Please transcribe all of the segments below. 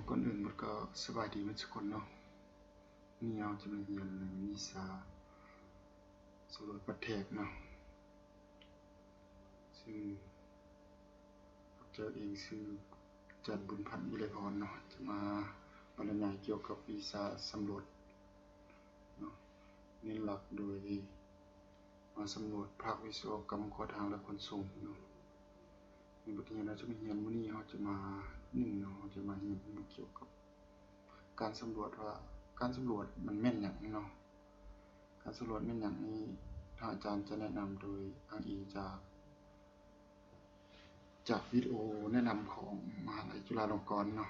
ກ່ອນອື່ນໝົດກໍສະບາຍດີໝົດທຸກຄົນເນາະ. ມື້ນີ້ເຮົາຈະມາຮຽນໃນວິຊາສຳຫຼວດວັດແທກເນາະ ຊຶ່ງພວກເຈົ້າເອງຊື່ ຈັນບຸນພັນ ວິໄລພອນເນາະ ຈະມາບັນລະຍາຍກ່ຽວກັບວິຊາສຳຫຼວດເນາະ ເນັ້ນຫຼັກໂດຍ ມາສຳຫຼວດພາກວິສະວະກຳກໍ່ສ້າງ ແລະ ຂົນສົ່ງເນາະ. ໃນບົດຮຽນເຮົາຈະມາຮຽນມື້ນີ້ ເຮົາຈະມາ ໜຶ່ງເນາະ ເຮົາຈະມາຮຽນຮູ້ກ່ຽວກັບການສຳຫຼວດວ່າ ການສຳຫຼວດມັນແມ່ນຫຍັງເນາະ. ການສຳຫຼວດແມ່ນຫຍັງນີ້ ທາງອາຈານຈະແນະນຳໂດຍອ້າງອີງຈາກ ຈາກວິດີໂອແນະນຳຂອງມະຫາໄລຈຸລາລົງກອນເນາະ.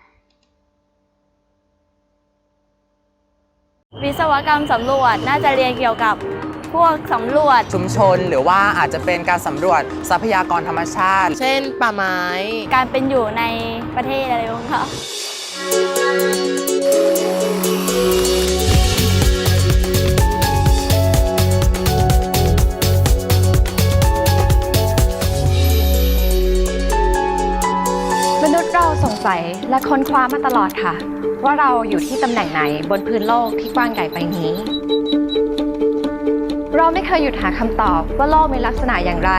วิศวกรรมสำรวจน่าจะเรียนเกี่ยวกับพวกสำรวจชุมชน หรือว่าอาจจะเป็นการสำรวจทรัพยากรธรรมชาติ เช่นป่าไม้ การเป็นอยู่ในประเทศอะไรพวกนี้ มนุษย์เราสงสัยและค้นคว้ามาตลอดค่ะ ว่าเราอยู่ที่ตำแหน่งไหนบนพื้นโลกที่กว้างใหญ่ใบนี้ เราไม่เคยหยุดหาคำตอบว่าโลกมีลักษณะอย่างไร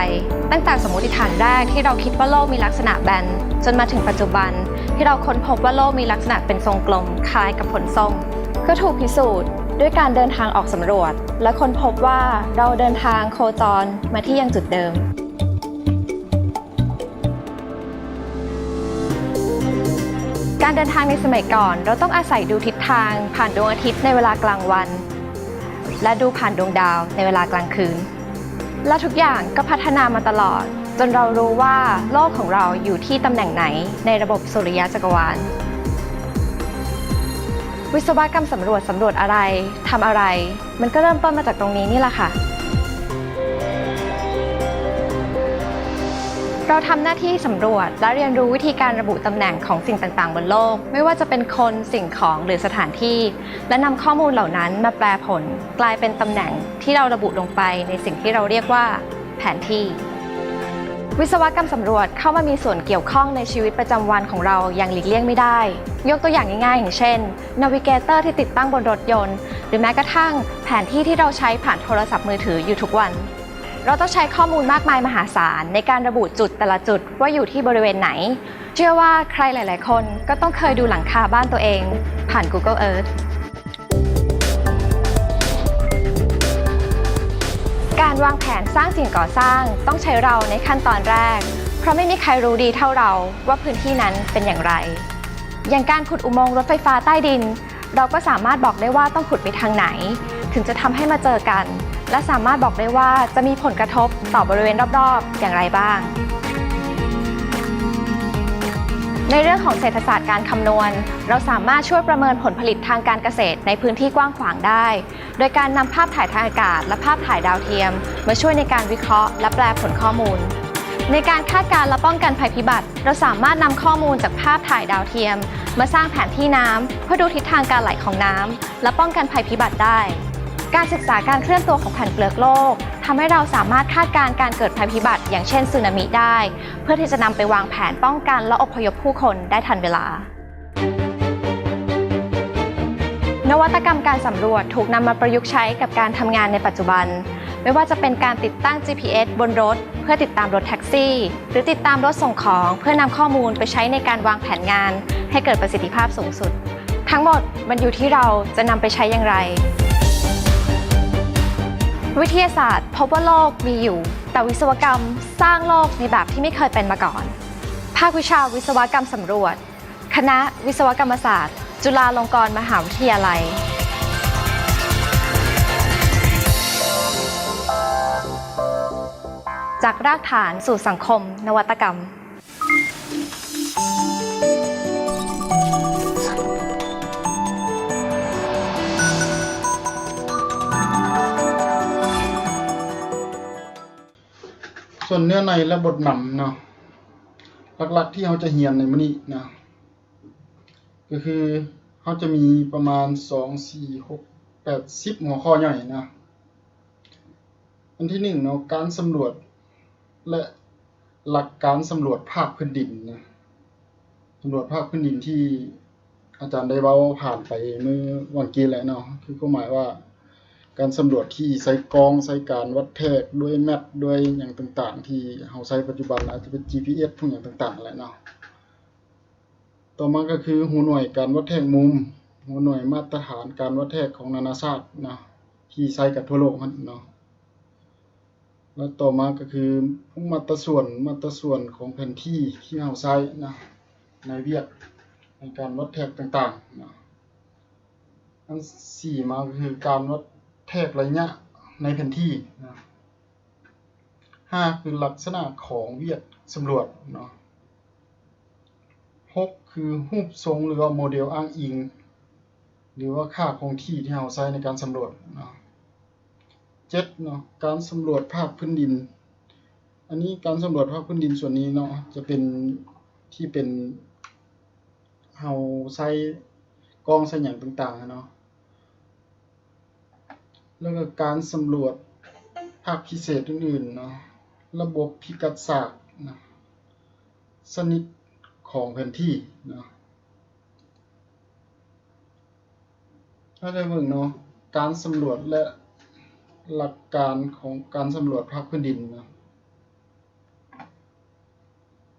ตั้งแต่สมมติฐานแรกที่เราคิดว่าโลกมีลักษณะแบน จนมาถึงปัจจุบันที่เราค้นพบว่าโลกมีลักษณะเป็นทรงกลมคล้ายกับขนส่ง ก็ถูกพิสูจน์ด้วยการเดินทางออกสำรวจ และค้นพบว่าเราเดินทางโคจรมาที่ยังจุดเดิม การเดินทางในสมัยก่อน เราต้องอาศัยดูทิศทางผ่านดวงอาทิตย์ในเวลากลางวัน และดูผ่านดวงดาวในเวลากลางคืน และทุกอย่างก็พัฒนามาตลอด จนเรารู้ว่าโลกของเราอยู่ที่ตำแหน่งไหนในระบบสุริยะจักรวาล วิศวกรรมสำรวจสำรวจอะไร ทำอะไร มันก็เริ่มต้นมาจากตรงนี้นี่แหละค่ะ เราทำหน้าที่สำรวจและเรียนรู้วิธีการระบุตำแหน่งของสิ่งต่างๆ บนโลก ไม่ว่าจะเป็นคน สิ่งของ หรือสถานที่ และนำข้อมูลเหล่านั้นมาแปลผล กลายเป็นตำแหน่งที่เราระบุลงไปในสิ่งที่เราเรียกว่าแผนที่ วิศวกรรมสำรวจเข้ามามีส่วนเกี่ยวข้องในชีวิตประจำวันของเราอย่างหลีกเลี่ยงไม่ได้ ยกตัวอย่างง่ายๆ อย่างเช่น นาวิเกเตอร์ที่ติดตั้งบนรถยนต์ หรือแม้กระทั่งแผนที่ที่เราใช้ผ่านโทรศัพท์มือถืออยู่ทุกวัน เราต้องใช้ข้อมูลมากมายมหาศาลในการระบุจุดแต่ละจุดว่าอยู่ที่บริเวณไหน เชื่อว่าใครหลายๆ คนก็ต้องเคยดูหลังคาบ้านตัวเองผ่าน Google Earth การวางแผนสร้างสิ่งก่อสร้างต้องใช้เราในขั้นตอนแรก เพราะไม่มีใครรู้ดีเท่าเราว่าพื้นที่นั้นเป็นอย่างไร อย่างการขุดอุโมงค์รถไฟฟ้าใต้ดิน เราก็สามารถบอกได้ว่าต้องขุดไปทางไหน ถึงจะทำให้มาเจอกัน และสามารถบอกได้ว่าจะมีผลกระทบต่อบริเวณรอบๆ อย่างไรบ้าง ในเรื่องของเศรษฐศาสตร์การคำนวณ เราสามารถช่วยประเมินผลผลิตทางการเกษตรในพื้นที่กว้างขวางได้ โดยการนำภาพถ่ายทางอากาศ และภาพถ่ายดาวเทียม มาช่วยในการวิเคราะห์ และแปลผลข้อมูล ในการคาดการณ์และป้องกันภัยพิบัติ เราสามารถนำข้อมูลจากภาพถ่ายดาวเทียม มาสร้างแผนที่น้ำ เพื่อดูทิศทางการไหลของน้ำ และป้องกันภัยพิบัติได้ การศึกษาการเคลื่อนตัวของแผ่นเปลือกโลกทำให้เราสามารถคาดการณ์การเกิดภัยพิบัติ อย่างเช่นสึนามิได้ เพื่อที่จะนำไปวางแผนป้องกันและอพยพผู้คนได้ทันเวลา นวัตกรรมการสำรวจถูกนำมาประยุกต์ใช้กับการทำงานในปัจจุบัน ไม่ว่าจะเป็นการติดตั้ง จีพีเอส บนรถ เพื่อติดตามรถแท็กซี่ หรือติดตามรถส่งของ เพื่อนำข้อมูลไปใช้ในการวางแผนงานให้เกิดประสิทธิภาพสูงสุด ทั้งหมดมันอยู่ที่เราจะนำไปใช้อย่างไร วิทยาศาสตร์พบว่าโลกมีอยู่ แต่วิศวกรรมสร้างโลกในแบบที่ไม่เคยเป็นมาก่อน ภาควิชาวิศวกรรมสำรวจ คณะวิศวกรรมศาสตร์ จุฬาลงกรณ์มหาวิทยาลัย จากรากฐานสู่สังคมนวัตกรรม ສ່ວນເນື້ອໃນ ແລະ ບົດນຳເນາະ ຫຼັກໆ ທີ່ເຮົາຈະຮຽນໃນມື້ນີ້ນະ ກໍຄືເຮົາຈະມີປະມານ ສອງ ສີ່ ຫົກ ແປດ ສິບ ຫົວຂໍ້ໃຫຍ່ນະ. ອັນທີໜຶ່ງເນາະ ການສຳຫຼວດ ແລະ ຫຼັກການສຳຫຼວດພາກພື້ນດິນນະ. ສຳຫຼວດພາກພື້ນດິນທີ່ ອາຈານໄດ້ເວົ້າຜ່ານໄປມື້ຫວ່າງກີ້ແລ້ວເນາະ ຄືຄວາມໝາຍວ່າ ການສຳຫຼວດທີ່ໃຊ້ກ້ອງ ໃຊ້ການວັດແທກດ້ວຍແມັດ ດ້ວຍຫຍັງຕ່າງໆ ທີ່ເຮົາໃຊ້ປັດຈຸບັນ ອາດຈະເປັນ ຈີພີເອັສ ພວກຫຍັງຕ່າງໆ ແຫຼະເນາະ. ຕໍ່ມາກໍຄືຫົວໜ່ວຍການວັດແທກມຸມ, ຫົວໜ່ວຍມາດຕະຖານການວັດແທກຂອງນານາຊາດເນາະ ທີ່ໃຊ້ກັນທົ່ວໂລກຫັ້ນເນາະ. ແລະ ຕໍ່ມາກໍຄືພວກມາດຕະສ່ວນ, ມາດຕະສ່ວນຂອງແຜນທີ່ທີ່ເຮົາໃຊ້ນະ ໃນວຽກໃນການວັດແທກຕ່າງໆນະ. ອັນສີ່ມາກໍຄືການວັດແທກໄລຍະໃນແຜນທີ່ນະ. ຫ້າຄືລັກສະນະຂອງວຽກສຳຫຼວດເນາະ. ຫົກຄືຮູບຊົງ ຫຼືວ່າໂມເດລອ້າງອີງ ຫຼືວ່າຄ່າຄົງທີ່ທີ່ເຮົາໃຊ້ໃນການສຳຫຼວດເນາະ. ເຈັດເນາະ ການສຳຫຼວດພາກພື້ນດິນ. ອັນນີ້ການສຳຫຼວດພາກພື້ນດິນສ່ວນນີ້ເນາະ ຈະເປັນທີ່ເປັນ ເຮົາໃຊ້ກ້ອງໃຊ້ຫຍັງຕ່າງໆເນາະ. ແລ້ວກໍການສຳຫຼວດພາກພິເສດອື່ນໆເນາະ, ລະບົບພິກັດສາກເນາະ, ຊະນິດຂອງແຜນທີ່ເນາະ. ເຮົາໄດ້ເບິ່ງເນາະ ການສຳຫຼວດ ແລະ ຫຼັກການຂອງການສຳຫຼວດພາກພື້ນດິນເນາະ.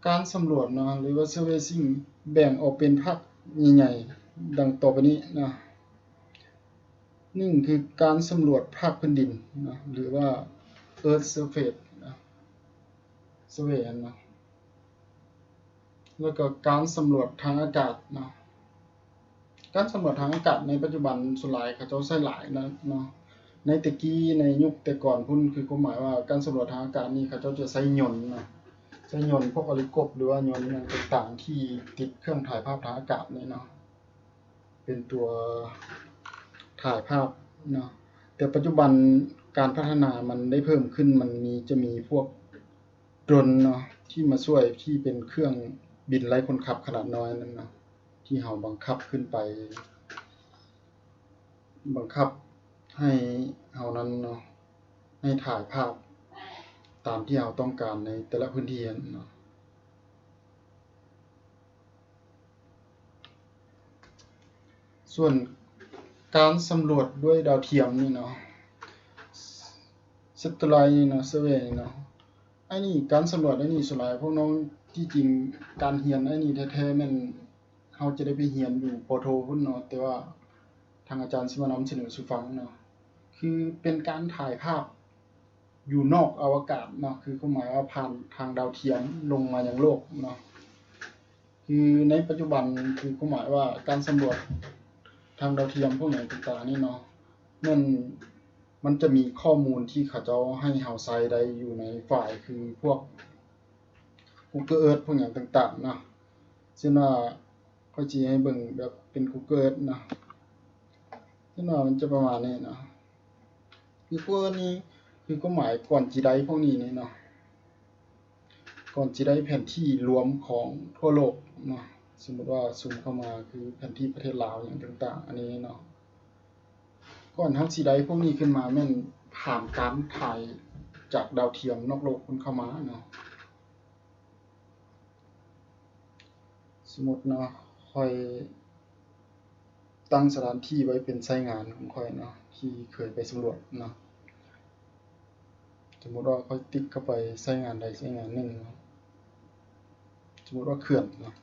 ການສຳຫຼວດເນາະ ຫຼືວ່າ surveying ແບ່ງອອກເປັນພາກໃຫຍ່ໆ ດັ່ງຕໍ່ໄປນີ້ເນາະ. ໜຶ່ງຄືການສຳຫຼວດພາກພື້ນດິນເນາະ ຫຼືວ່າ earth surface ເນາະ survey ຫັ້ນເນາະ. ແລ້ວກໍການສຳຫຼວດທາງອາກາດເນາະ. ການສຳຫຼວດທາງອາກາດໃນປັດຈຸບັນສ່ວນຫຼາຍເຂົາເຈົ້າໃຊ້ຫຼາຍນະເນາະ. ໃນແຕ່ກີ້ ໃນຍຸກແຕ່ກ່ອນພຸ້ນ ຄືຄວາມໝາຍວ່າການສຳຫຼວດທາງອາກາດນີ້ເຂົາເຈົ້າຈະໃຊ້ຍົນເນາະ, ໃຊ້ຍົນພວກເຮລິຄອບ ຫຼືວ່າຍົນຫຍັງຕ່າງໆ ທີ່ຕິດເຄື່ອງຖ່າຍພາບທາງອາກາດນີ້ເນາະ ເປັນຕົວຖ່າຍພາບເນາະ. ແຕ່ປັດຈຸບັນການພັດທະນາມັນໄດ້ເພີ່ມຂຶ້ນ ມັນມີ ຈະມີພວກ drone ເນາະ ທີ່ມາຊ່ວຍ ທີ່ເປັນເຄື່ອງບິນໄຮ້ຄົນຂັບຂະໜາດນ້ອຍນັ້ນເນາະ ທີ່ເຮົາບັງຄັບຂຶ້ນໄປ ບັງຄັບໃຫ້ເຮົານັ້ນເນາະ ໃຫ້ຖ່າຍພາບຕາມທີ່ເຮົາຕ້ອງການໃນແຕ່ລະພື້ນທີ່ຫັ້ນເນາະ. ສ່ວນການສຳຫຼວດດ້ວຍດາວທຽມນີ້ເນາະ satellite ນີ້ເນາະ survey ນີ້ເນາະ ອັນນີ້ການສຳຫຼວດອັນນີ້ສ່ວນຫຼາຍພວກນ້ອງ ທີ່ຈິງການຮຽນອັນນີ້ແທ້ໆແມ່ນເຮົາຈະໄດ້ໄປຮຽນຢູ່ ປ.ໂທ ພຸ້ນເນາະ ແຕ່ວ່າທາງອາຈານຊິມານຳສະເໜີສູ່ຟັງເນາະ ຄືເປັນການຖ່າຍພາບ ຢູ່ນອກອະວະກາດເນາະ ຄືຄວາມໝາຍວ່າຜ່ານທາງດາວທຽມລົງມາຍັງໂລກເນາະ. ຄືໃນປັດຈຸບັນ ຄືຄວາມໝາຍວ່າການສຳຫຼວດທາງດາວທຽມພວກຫຍັງຕ່າງໆນີ້ເນາະ ແມ່ນມັນຈະມີຂໍ້ມູນທີ່ເຂົາເຈົ້າໃຫ້ເຮົາໃຊ້ໄດ້ຢູ່ໃນໄຟລ໌ ຄືພວກ Google Earth ພວກຫຍັງຕ່າງໆເນາະ. ເຊັ່ນວ່າ ຂ້ອຍຊິໃຫ້ເບິ່ງແບບເປັນ Google Earth ເນາະ ເຊັ່ນວ່າມັນຈະປະມານນີ້ເນາະ. ຄື Google Earth ນີ້ ຄືຄວາມໝາຍກ່ອນຊິໄດ້ພວກນີ້ນີ້ເນາະ ກ່ອນຊິໄດ້ແຜນທີ່ລວມຂອງທົ່ວໂລກເນາະ ສົມມຸດວ່າຊູມເຂົ້າມາ ຄືແຜນທີ່ປະເທດລາວຫຍັງຕ່າງໆ ອັນນີ້ເນາະ. ກ່ອນເຮົາຊິໄດ້ພວກນີ້ຂຶ້ນມາ ແມ່ນຜ່ານການຖ່າຍຈາກດາວທຽມນອກໂລກເພິ່ນເຂົ້າມາເນາະ. ສົມມຸດເນາະ ຂ້ອຍຕັ້ງສະຖານທີ່ໄວ້ເປັນໄຊງານຂອງຂ້ອຍເນາະ ທີ່ເຄີຍໄປສຳຫຼວດເນາະ. ສົມມຸດວ່າຂ້ອຍຕິກເຂົ້າໄປໄຊງານໃດໄຊງານໜຶ່ງເນາະ ສົມມຸດວ່າເຂື່ອນເນາະ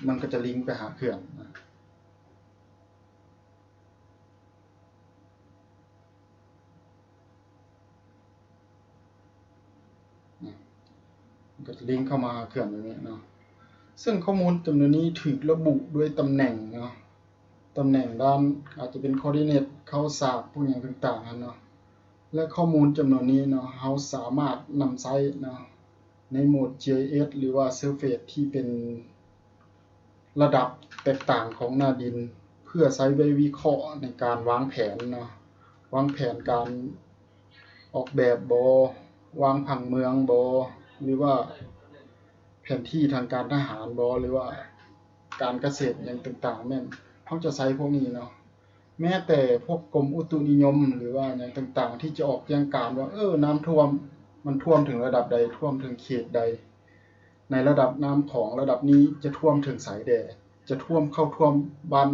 ມັນກໍຈະລິງໄປຫາເຂື່ອນເນາະ. ກໍລິງເຂົ້າມາຫາເຂື່ອນແບບນີ້ເນາະ ເຊິ່ງຂໍ້ມູນຈຳນວນນີ້ຖືກລະບຸດ້ວຍຕຳແໜ່ງເນາະ ຕຳແໜ່ງດ້ານ ອາດຈະເປັນ coordinate ເຂົ້າສາກ ພວກຫຍັງຕ່າງໆຫັ້ນເນາະ ແລະ ຂໍ້ມູນຈຳນວນນີ້ເນາະ ເຮົາສາມາດນຳໃຊ້ເນາະ ໃນໂໝດ GIS ຫຼືວ່າ surface ທີ່ເປັນ ລະດັບແຕກຕ່າງຂອງໜ້າດິນ ເພື່ອໃຊ້ໄວ້ວິເຄາະໃນການວາງແຜນເນາະ ວາງແຜນການອອກແບບບໍ ວາງຜັງເມືອງບໍ ຫຼືວ່າແຜນທີ່ທາງການທະຫານບໍ ຫຼືວ່າການກະເສດຫຍັງຕ່າງໆ ແມ່ນເຮົາຈະໃຊ້ພວກນີ້ເນາະ. ແມ້ແຕ່ພວກກົມອຸຕຸນິຍົມ ຫຼືວ່າຫຍັງຕ່າງໆ ທີ່ຈະອອກແຈ້ງການວ່າ ເອີ ນ້ຳຖ້ວມ ມັນຖ້ວມເຖິງລະດັບໃດ ຖ້ວມເຖິງເຂດໃດ ໃນລະດັບນ້ຳຂອງລະດັບນີ້ຈະຖ້ວມເຖິງໃສແດ່ ຈະຖ້ວມ ເຂົ້າຖ້ວມບ້ານ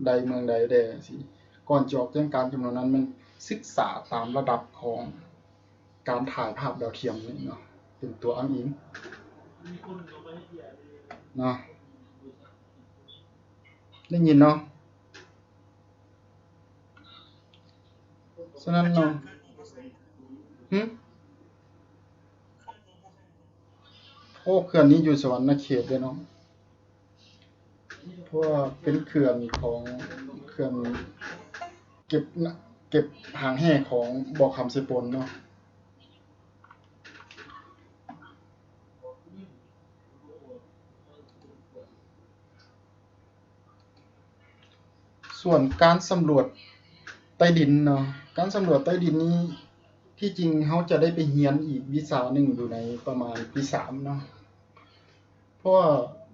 ໃດເມືອງໃດແດ່ຊີ້. ກ່ອນຈະອອກແຈ້ງການຈຳນວນນັ້ນ ແມ່ນສຶກສາຕາມລະດັບຂອງການຖ່າຍພາບດາວທຽມນີ້ເນາະ ເປັນຕົວອ້າງອີງເນາະ. ໄດ້ຍິນເນາະ? ສະນັ້ນເນາະ ຫຶ? ໂອ້ ເຂື່ອນນີ້ຢູ່ສະຫວັນນະເຂດເດ້ເນາະ. ເພາະວ່າເປັນເຂື່ອນຂອງ ເຂື່ອນເກັບ ເກັບຫາງແຮ່ຂອງບໍ່ຄຳເຊໂປນເນາະ. ສ່ວນການສຳຫຼວດໃຕ້ດິນເນາະ, ການສຳຫຼວດໃຕ້ດິນນີ້ ທີ່ຈິງເຮົາຈະໄດ້ໄປຮຽນອີກວິຊາໜຶ່ງຢູ່ໃນປະມານປີສາມເນາະ. ເພາະວ່າ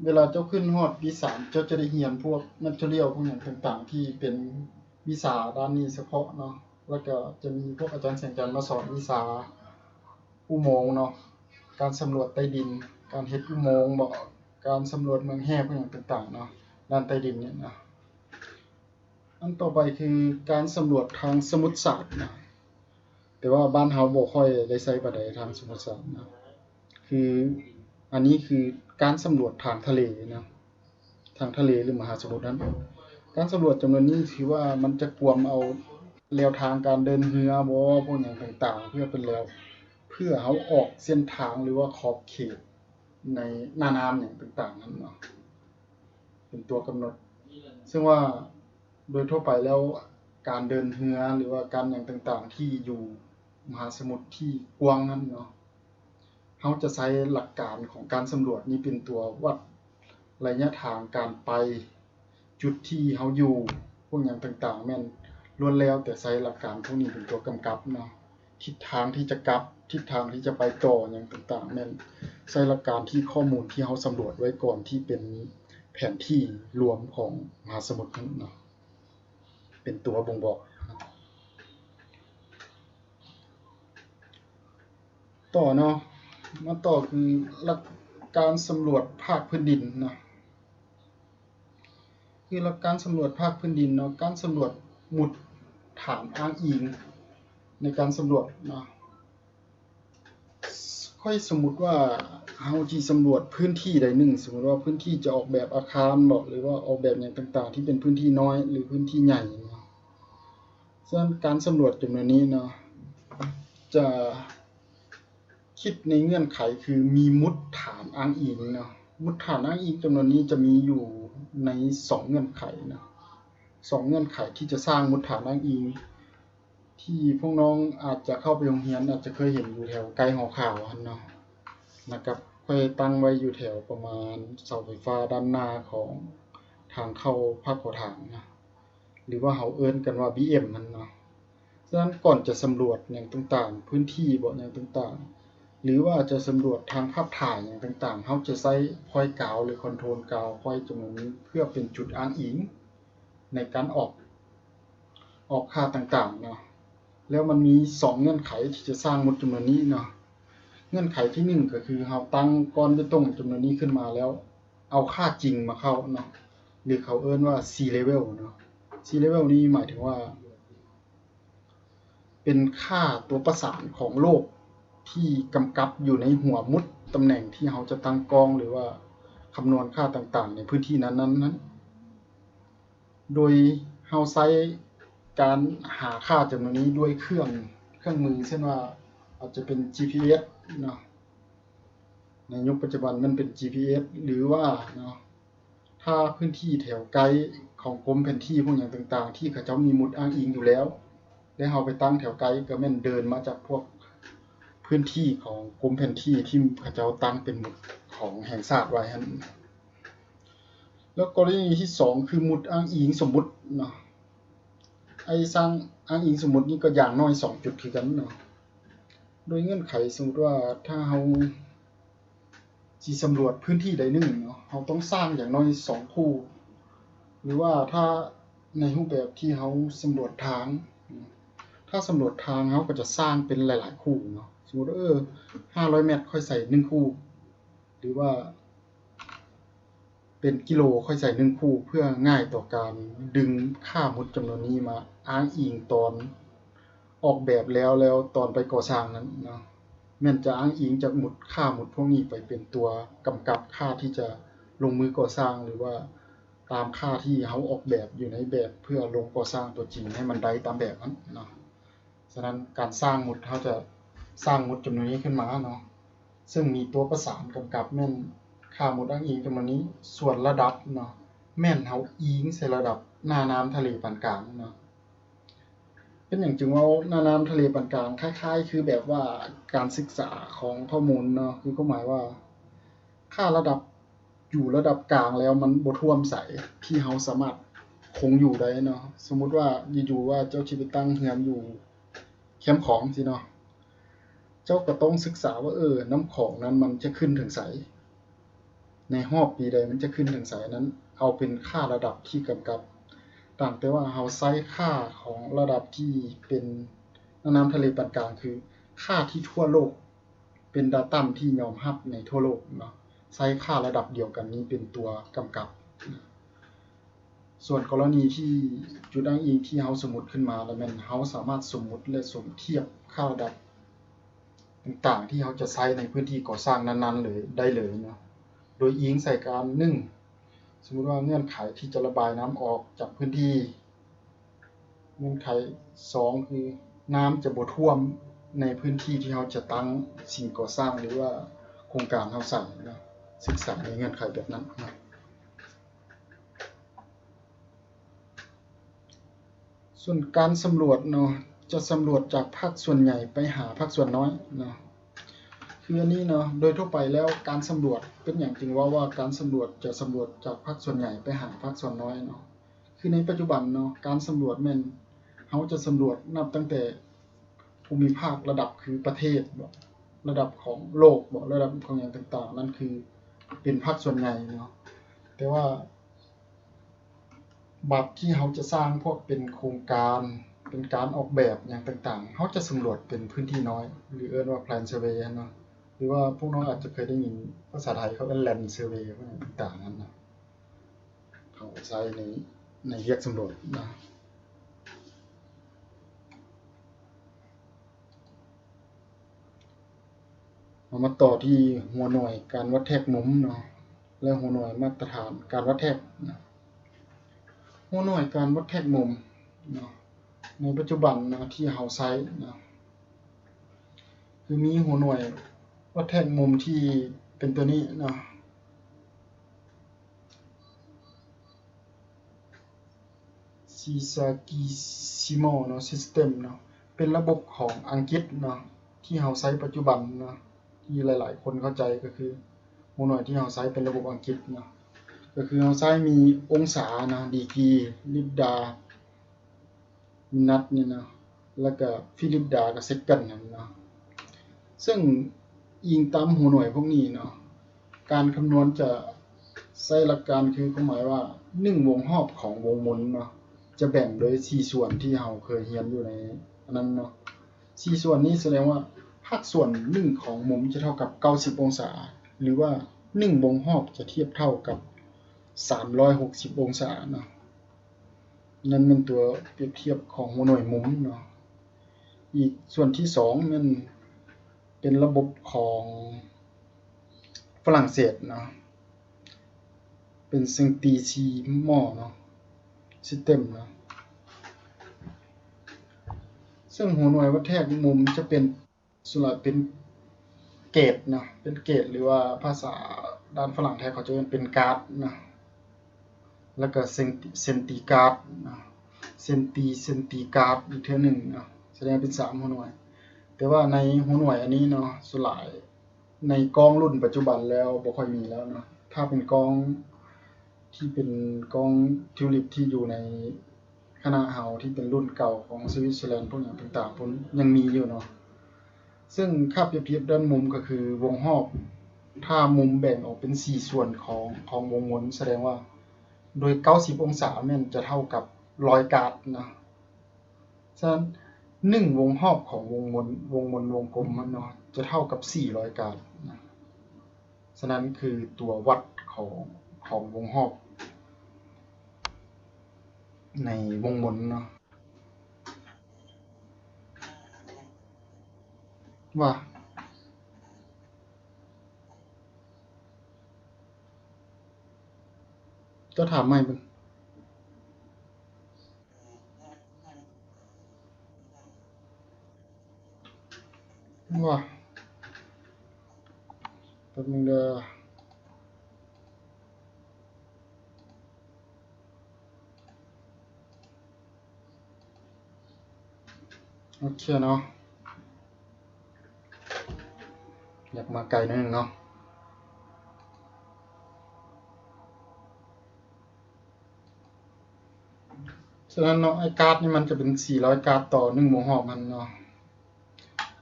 ເວລາເຈົ້າຂຶ້ນຮອດປີສາມ ເຈົ້າຈະໄດ້ຮຽນພວກ material ພວກຫຍັງຕ່າງໆ ທີ່ເປັນວິຊາດ້ານນີ້ສະເພາະເນາະ, ແລ້ວກໍຈະມີພວກອາຈານແສງຈັນມາສອນວິຊາອຸໂມງເນາະ, ການສຳຫຼວດໃຕ້ດິນ, ການເຮັດອຸໂມງເບາະ, ການສຳຫຼວດເມືອງແຮ່ພວກຫຍັງຕ່າງໆເນາະ, ດ້ານໃຕ້ດິນນີ້ນະ. ອັນຕໍ່ໄປຄືການສຳຫຼວດທາງສະໝຸດສາດນະ, ແຕ່ວ່າບ້ານເຮົາບໍ່ຄ່ອຍໄດ້ໃຊ້ປານໃດທາງສະໝຸດສາດນະ. ຄື ອັນນີ້ຄືການສຳຫຼວດທາງທະເລນະ, ທາງທະເລ ຫຼື ມະຫາສະໝຸດນັ້ນ. ການສຳຫຼວດຈຳນວນນີ້ຖືວ່າມັນຈະກວມເອົາແລວທາງການເດີນເຮືອບໍ ພວກຫຍັງຕ່າງໆ ເພື່ອເປັນແລວ ເພື່ອເຮົາອອກເສັ້ນທາງ ຫຼືວ່າຂອບເຂດໃນໜ້ານ້ຳຫຍັງຕ່າງໆນັ້ນເນາະ ເປັນຕົວກຳນົດ. ເຊິ່ງວ່າ ໂດຍທົ່ວໄປແລ້ວ ການເດີນເຮືອ ຫຼືວ່າການຫຍັງຕ່າງໆ ທີ່ຢູ່ມະຫາສະໝຸດທີ່ກວ້າງນັ້ນເນາະ, ເຮົາຈະໃຊ້ຫຼັກການຂອງການສຳຫຼວດນີ້ເປັນຕົວວັດໄລຍະທາງການໄປຈຸດທີ່ເຮົາຢູ່ ພວກຫຍັງຕ່າງໆ ແມ່ນລ້ວນແລ້ວແຕ່ໃຊ້ຫຼັກການພວກນີ້ເປັນຕົວກຳກັບເນາະ. ທິດທາງທີ່ຈະກັບ, ທິດທາງທີ່ຈະໄປຕໍ່ຫຍັງຕ່າງໆ ແມ່ນໃຊ້ຫຼັກການທີ່ຂໍ້ມູນທີ່ເຮົາສຳຫຼວດໄວ້ກ່ອນ ທີ່ເປັນແຜນທີ່ລວມຂອງມະຫາສະໝຸດນັ້ນເນາະ ເປັນຕົວບົ່ງບອກ. ຕໍ່ເນາະ, ມາຕໍ່ຄືຫຼັກການສຳຫຼວດພາກພື້ນດິນເນາະ. ຄືຫຼັກການສຳຫຼວດພາກພື້ນດິນເນາະ, ການສຳຫຼວດໝຸດຖານອ້າງອີງໃນການສຳຫຼວດເນາະ. ຂ້ອຍສົມມຸດວ່າເຮົາຊິສຳຫຼວດພື້ນທີ່ໃດໜຶ່ງ, ສົມມຸດວ່າພື້ນທີ່ຈະອອກແບບອາຄານເບາະ ຫຼືວ່າອອກແບບຫຍັງຕ່າງໆ ທີ່ເປັນພື້ນທີ່ນ້ອຍ ຫຼື ພື້ນທີ່ໃຫຍ່ເນາະ. ສະນັ້ນການສຳຫຼວດຈຳນວນນີ້ເນາະ ຈະ ຄິດໃນເງື່ອນໄຂຄືມີມຸດຖານອ້າງອີງເນາະ. ມຸດຖານອ້າງອີງຈຳນວນນີ້ຈະມີຢູ່ໃນສອງເງື່ອນໄຂເນາະ, ສອງເງື່ອນໄຂທີ່ຈະສ້າງມຸດຖານອ້າງອີງ ທີ່ພວກນ້ອງອາດຈະເຂົ້າໄປໂຮງຮຽນ ອາດຈະເຄີຍເຫັນຢູ່ແຖວໃກ້ຫໍຂາວຫັ້ນເນາະ, ນະ ກັບຂ້ອຍຕັ້ງໄວ້ຢູ່ແຖວປະມານເສົາໄຟຟ້າດ້ານໜ້າຂອງທາງເຂົ້າພາກຂົວຖາງນະ. ຫຼືວ່າເຮົາເອີ້ນກັນວ່າ ບີເອັມ ຫັ້ນເນາະ. ສະນັ້ນກ່ອນຈະສຳຫຼວດຫຍັງຕ່າງໆ ພື້ນທີ່ເບາະຫຍັງຕ່າງໆ ຫຼືວ່າຈະສຳຫຼວດທາງພາບຖ່າຍຫຍັງຕ່າງໆ ເຮົາຈະໃຊ້ພອຍກາວ ຫຼື ຄອນໂທຣກາວພອຍຈຳນວນນີ້ ເພື່ອເປັນຈຸດອ້າງອີງໃນການອອກ ອອກຄ່າຕ່າງໆເນາະ. ແລ້ວມັນມີສອງເງື່ອນໄຂທີ່ຈະສ້າງໝົດຈຳນວນນີ້ເນາະ. ເງື່ອນໄຂທີໜຶ່ງ ກໍຄືເຮົາຕັ້ງກ້ອນເບຕົງຈຳນວນນີ້ຂຶ້ນມາແລ້ວ ເອົາຄ່າຈິງມາເຂົ້າເນາະ ຫຼືເຂົາເອີ້ນວ່າ sea level ເນາະ. Sea level ນີ້ໝາຍເຖິງວ່າ ເປັນຄ່າຕົວປະສານຂອງໂລກທີ່ກຳກັບຢູ່ໃນຫົວໝຸດຕຳແໜ່ງທີ່ເຮົາຈະຕັ້ງກ້ອງ ຫຼືວ່າຄຳນວນຄ່າຕ່າງໆໃນພື້ນທີ່ນັ້ນໆນັ້ນ. ໂດຍເຮົາໃຊ້ການຫາຄ່າຈຳນວນນີ້ດ້ວຍເຄື່ອງ ເຄື່ອງມື ເຊັ່ນວ່າອາດຈະເປັນ ຈີພີເອັສ ເນາະ, ໃນຍຸກປັດຈຸບັນແມ່ນເປັນ ຈີພີເອັສ ຫຼືວ່າເນາະ ຖ້າພື້ນທີ່ແຖວໃກ້ຂອງກົມແຜນທີ່ພວກຫຍັງຕ່າງໆ ທີ່ເຂົາເຈົ້າມີໝຸດອ້າງອີງຢູ່ແລ້ວ ແລະ ເຮົາໄປຕັ້ງແຖວໃກ້ ກໍແມ່ນເດີນມາຈາກພວກພື້ນທີ່ຂອງກົມແຜນທີ່ທີ່ເຂົາເຈົ້າຕັ້ງເປັນໝຸດຂອງແຫ່ງຊາດໄວ້ຫັ້ນ. ແລ້ວກໍລະນີທີສອງ ຄືໝຸດອ້າງອີງສົມມຸດເນາະ. ໄອ້ສ້າງອ້າງອີງສົມມຸດນີ້ກໍຢ່າງໜ້ອຍສອງຈຸດຄືກັນເນາະ. ໂດຍເງື່ອນໄຂ ສົມມຸດວ່າຖ້າເຮົາຊິສຳຫຼວດພື້ນທີ່ໃດໜຶ່ງເນາະ, ເຮົາຕ້ອງສ້າງຢ່າງໜ້ອຍສອງຄູ່ ຫຼືວ່າຖ້າໃນຮູບແບບທີ່ເຮົາສຳຫຼວດທາງ, ຖ້າສຳຫຼວດທາງເຮົາກໍຈະສ້າງເປັນຫຼາຍໆຄູ່ເນາະ. ສົມມຸດວ່າ ເອີ ຫ້າຮ້ອຍແມັດ ຂ້ອຍໃສ່ໜຶ່ງຄູ່ ຫຼືວ່າ ເປັນກິໂລ ຂ້ອຍໃສ່ໜຶ່ງຄູ່ ເພື່ອງ່າຍຕໍ່ການດຶງຄ່າໝຸດຈຳນວນນີ້ມາອ້າງອີງຕອນອອກແບບແລ້ວ ແລ້ວຕອນໄປກໍ່ສ້າງນັ້ນເນາະ ແມ່ນຈະອ້າງອີງຈາກໝຸດ ຄ່າໝຸດພວກນີ້ໄປເປັນຕົວກຳກັບຄ່າທີ່ຈະລົງມືກໍ່ສ້າງ ຫຼືວ່າຕາມຄ່າທີ່ເຮົາອອກແບບຢູ່ໃນແບບ ເພື່ອລົງກໍ່ສ້າງຕົວຈິງໃຫ້ມັນໄດ້ຕາມແບບນັ້ນເນາະ. ສະນັ້ນການສ້າງໝຸດ ເຮົາຈະສ້າງໝຸດຈຳນວນນີ້ຂຶ້ນມາເນາະ ເຊິ່ງມີຕົວປະສານກຳກັບແມ່ນຄ່າໝຸດອ້າງອີງຈຳນວນນີ້ ສ່ວນລະດັບເນາະ ແມ່ນເຮົາອີງໃສ່ລະດັບໜ້ານ້ຳທະເລປານກາງເນາະ. ເປັນຫຍັງຈຶ່ງເວົ້າໜ້ານ້ຳທະເລປານກາງ? ຄ້າຍໆຄືແບບວ່າການສຶກສາຂອງຂໍ້ມູນເນາະ ຄືຄວາມໝາຍວ່າ ຖ້າລະດັບຢູ່ລະດັບກາງແລ້ວ ມັນບໍ່ຖ້ວມໃສທີ່ເຮົາສາມາດຄົງຢູ່ໄດ້ເນາະ. ສົມມຸດວ່າຢູ່ໆວ່າເຈົ້າຊິໄປຕັ້ງເຮືອນຢູ່ແຄມຂອງຊີ້ເນາະ ເຈົ້າກໍຕ້ອງສຶກສາວ່າ ເອີ ນ້ຳຂອງນັ້ນມັນຈະຂຶ້ນເຖິງໃສ ໃນຮອບປີໃດມັນຈະຂຶ້ນເຖິງໃສນັ້ນ ເອົາເປັນຄ່າລະດັບທີ່ກຳກັບ. ຕ່າງແຕ່ວ່າເຮົາໃຊ້ຄ່າຂອງລະດັບທີ່ເປັນໜ້ານ້ຳທະເລປານກາງ ຄືຄ່າທີ່ທົ່ວໂລກ ເປັນດາຕາທີ່ຍອມຮັບໃນທົ່ວໂລກເນາະ ໃຊ້ຄ່າລະດັບດຽວກັນນີ້ເປັນຕົວກຳກັບ. ສ່ວນກໍລະນີທີ່ຈຸດອ້າງອີງທີ່ເຮົາສົມມຸດຂຶ້ນມາ ລະແມ່ນເຮົາສາມາດສົມມຸດ ແລະ ສົມທຽບຄ່າລະດັບຕ່າງໆທີ່ເຮົາຈະໃຊ້ໃນພື້ນທີ່ກໍ່ສ້າງນັ້ນໆເລີຍ ໄດ້ເລີຍເນາະ ໂດຍອີງໃສ່ການ ໜຶ່ງ ສົມມຸດວ່າເງື່ອນໄຂທີ່ຈະລະບາຍນ້ຳອອກຈາກພື້ນທີ່ ເງື່ອນໄຂ ສອງ ຄືນ້ຳຈະບໍ່ຖ້ວມໃນພື້ນທີ່ທີ່ເຮົາຈະຕັ້ງສິ່ງກໍ່ສ້າງ ຫຼືວ່າໂຄງການເຮົາສ້າງເນາະ ສຶກສາໃນເງື່ອນໄຂແບບນັ້ນເນາະ. ສ່ວນການສຳຫຼວດເນາະ ຈະສຳຫຼວດຈາກພາກສ່ວນໃຫຍ່ໄປຫາພາກສ່ວນນ້ອຍເນາະ ຄືອັນນີ້ເນາະ ໂດຍທົ່ວໄປແລ້ວການສຳຫຼວດ ເປັນຫຍັງຈຶ່ງເວົ້າວ່າການສຳຫຼວດຈະສຳຫຼວດຈາກພາກສ່ວນໃຫຍ່ໄປຫາພາກສ່ວນນ້ອຍເນາະ ຄືໃນປັດຈຸບັນເນາະ ການສຳຫຼວດແມ່ນເຮົາຈະສຳຫຼວດນັບຕັ້ງແຕ່ພູມິພາກລະດັບຄືປະເທດບໍ ລະດັບຂອງໂລກບໍ ລະດັບຂອງຫຍັງຕ່າງໆ ນັ້ນຄືເປັນພາກສ່ວນໃຫຍ່ເນາະ ແຕ່ວ່າບັດທີ່ເຮົາຈະສ້າງພວກເປັນໂຄງການ ເປັນການອອກແບບຫຍັງຕ່າງໆ ເຮົາຈະສຳຫຼວດເປັນພື້ນທີ່ນ້ອຍ ຫຼືເອີ້ນວ່າ plan survey ຫັ້ນເນາະ ຫຼືວ່າພວກນ້ອງອາດຈະເຄີຍໄດ້ຍິນພາສາໄທເຂົາເອີ້ນ land survey ພວກຫຍັງຕ່າງໆຫັ້ນນະ ເຂົາໃຊ້ໃນ ໃນວຽກສຳຫຼວດນະ. ເຮົາມາຕໍ່ທີ່ຫົວໜ່ວຍການວັດແທກມຸມເນາະ ແລະ ຫົວໜ່ວຍມາດຕະຖານການວັດແທກນະ. ຫົວໜ່ວຍການວັດແທກມຸມເນາະ ໃນປັດຈຸບັນເນາະ ທີ່ເຮົາໃຊ້ເນາະ ຄືມີຫົວໜ່ວຍວັດແທກມຸມທີ່ເປັນຕົວນີ້ເນາະ Zisakishima ເນາະ System ເນາະ ເປັນລະບົບຂອງອັງກິດເນາະ ທີ່ເຮົາໃຊ້ປັດຈຸບັນເນາະ ທີ່ຫຼາຍໆຄົນເຂົ້າໃຈ ກໍຄືຫົວໜ່ວຍທີ່ເຮົາໃຊ້ເປັນລະບົບອັງກິດເນາະ ກໍຄືເຮົາໃຊ້ມີອົງສາເນາະ ດີກຣີ ລິດດາ ມິນນັດນີ້ເນາະ ແລ້ວກະຟີລິດດາ ກະເຊັກກັນຫັ້ນເນາະ. ເຊິ່ງອີງຕາມຫົວໜ່ວຍພວກນີ້ເນາະ ການຄຳນວນຈະໃຊ້ຫຼັກການຄືຄວາມໝາຍວ່າ ໜຶ່ງວົງຮອບຂອງວົງມົນເນາະ ຈະແບ່ງໂດຍສີ່ສ່ວນທີ່ເຮົາເຄີຍຮຽນຢູ່ໃນອັນນັ້ນເນາະ. ສີ່ສ່ວນນີ້ສະແດງວ່າພາກສ່ວນໜຶ່ງຂອງມຸມຈະເທົ່າກັບເກົ້າສິບອົງສາ ຫຼືວ່າໜຶ່ງວົງຮອບຈະທຽບເທົ່າກັບສາມຮ້ອຍຫົກສິບອົງສາເນາະ. ນັ້ນແມ່ນຕົວປຽບທຽບຂອງຫົວໜ່ວຍມຸມເນາະ. ອີກສ່ວນທີສອງແມ່ນເປັນລະບົບຂອງຝຣັ່ງເສດເນາະ ເປັນ Centisimo ເນາະ System ເນາະ. ເຊິ່ງຫົວໜ່ວຍວັດແທກມຸມຈະເປັນ ສ່ວນຫຼາຍເປັນເກດເນາະ ເປັນເກດ ຫຼືວ່າພາສາດ້ານຝຣັ່ງແທ້ເຂົາຈະເອີ້ນເປັນກາດເນາະ ແລ້ວກໍເຊັນຕີ ເຊັນຕີກາດເນາະ ເຊັນຕີ ເຊັນຕີກາດອີກເທື່ອໜຶ່ງເນາະ ສະແດງເປັນສາມຫົວໜ່ວຍ. ແຕ່ວ່າໃນຫົວໜ່ວຍອັນນີ້ເນາະ ສ່ວນຫຼາຍໃນກ້ອງລຸ້ນປັດຈຸບັນແລ້ວບໍ່ຄ່ອຍມີແລ້ວເນາະ ຖ້າເປັນກ້ອງທີ່ເປັນກ້ອງທິວລິບທີ່ຢູ່ໃນ ຄະນະເຮົາທີ່ເປັນລຸ້ນເກົ່າຂອງສະວິດເຊີແລນ ພວກຫຍັງຕ່າງໆ ເພິ່ນຍັງມີຢູ່ເນາະ. ເຊິ່ງຄ່າປຽບທຽບດ້ານມຸມກໍຄືວົງຮອບ ຖ້າມຸມແບ່ງອອກເປັນສີ່ສ່ວນຂອງ ຂອງວົງມົນ ສະແດງວ່າໂດຍເກົ້າສິບອົງສາແມ່ນຈະເທົ່າກັບຮ້ອຍກາດເນາະ. ສະນັ້ນ ໜຶ່ງວົງຮອບຂອງວົງມົນ ວົງມົນ ວົງກົມຫັ້ນເນາະ ຈະເທົ່າກັບສີ່ຮ້ອຍກາດເນາະ. ສະນັ້ນຄືຕົວວັດຂອງ ຂອງວົງຮອບໃນວົງມົນເນາະ ວ່າ ເຈົ້າຖາມໃໝ່ເບິ່ງ. ວ່າ ແປັບໜຶ່ງເດີ. ໂອເຄເນາະ ຢາກມາໄກໜ້ອຍໜຶ່ງເນາະ. ສະນັ້ນເນາະ ໄອ້ກາດນີ້ມັນຈະເປັນສີ່ຮ້ອຍກາດຕໍ່ໜຶ່ງວົງຮອບຫັ້ນເນາະ.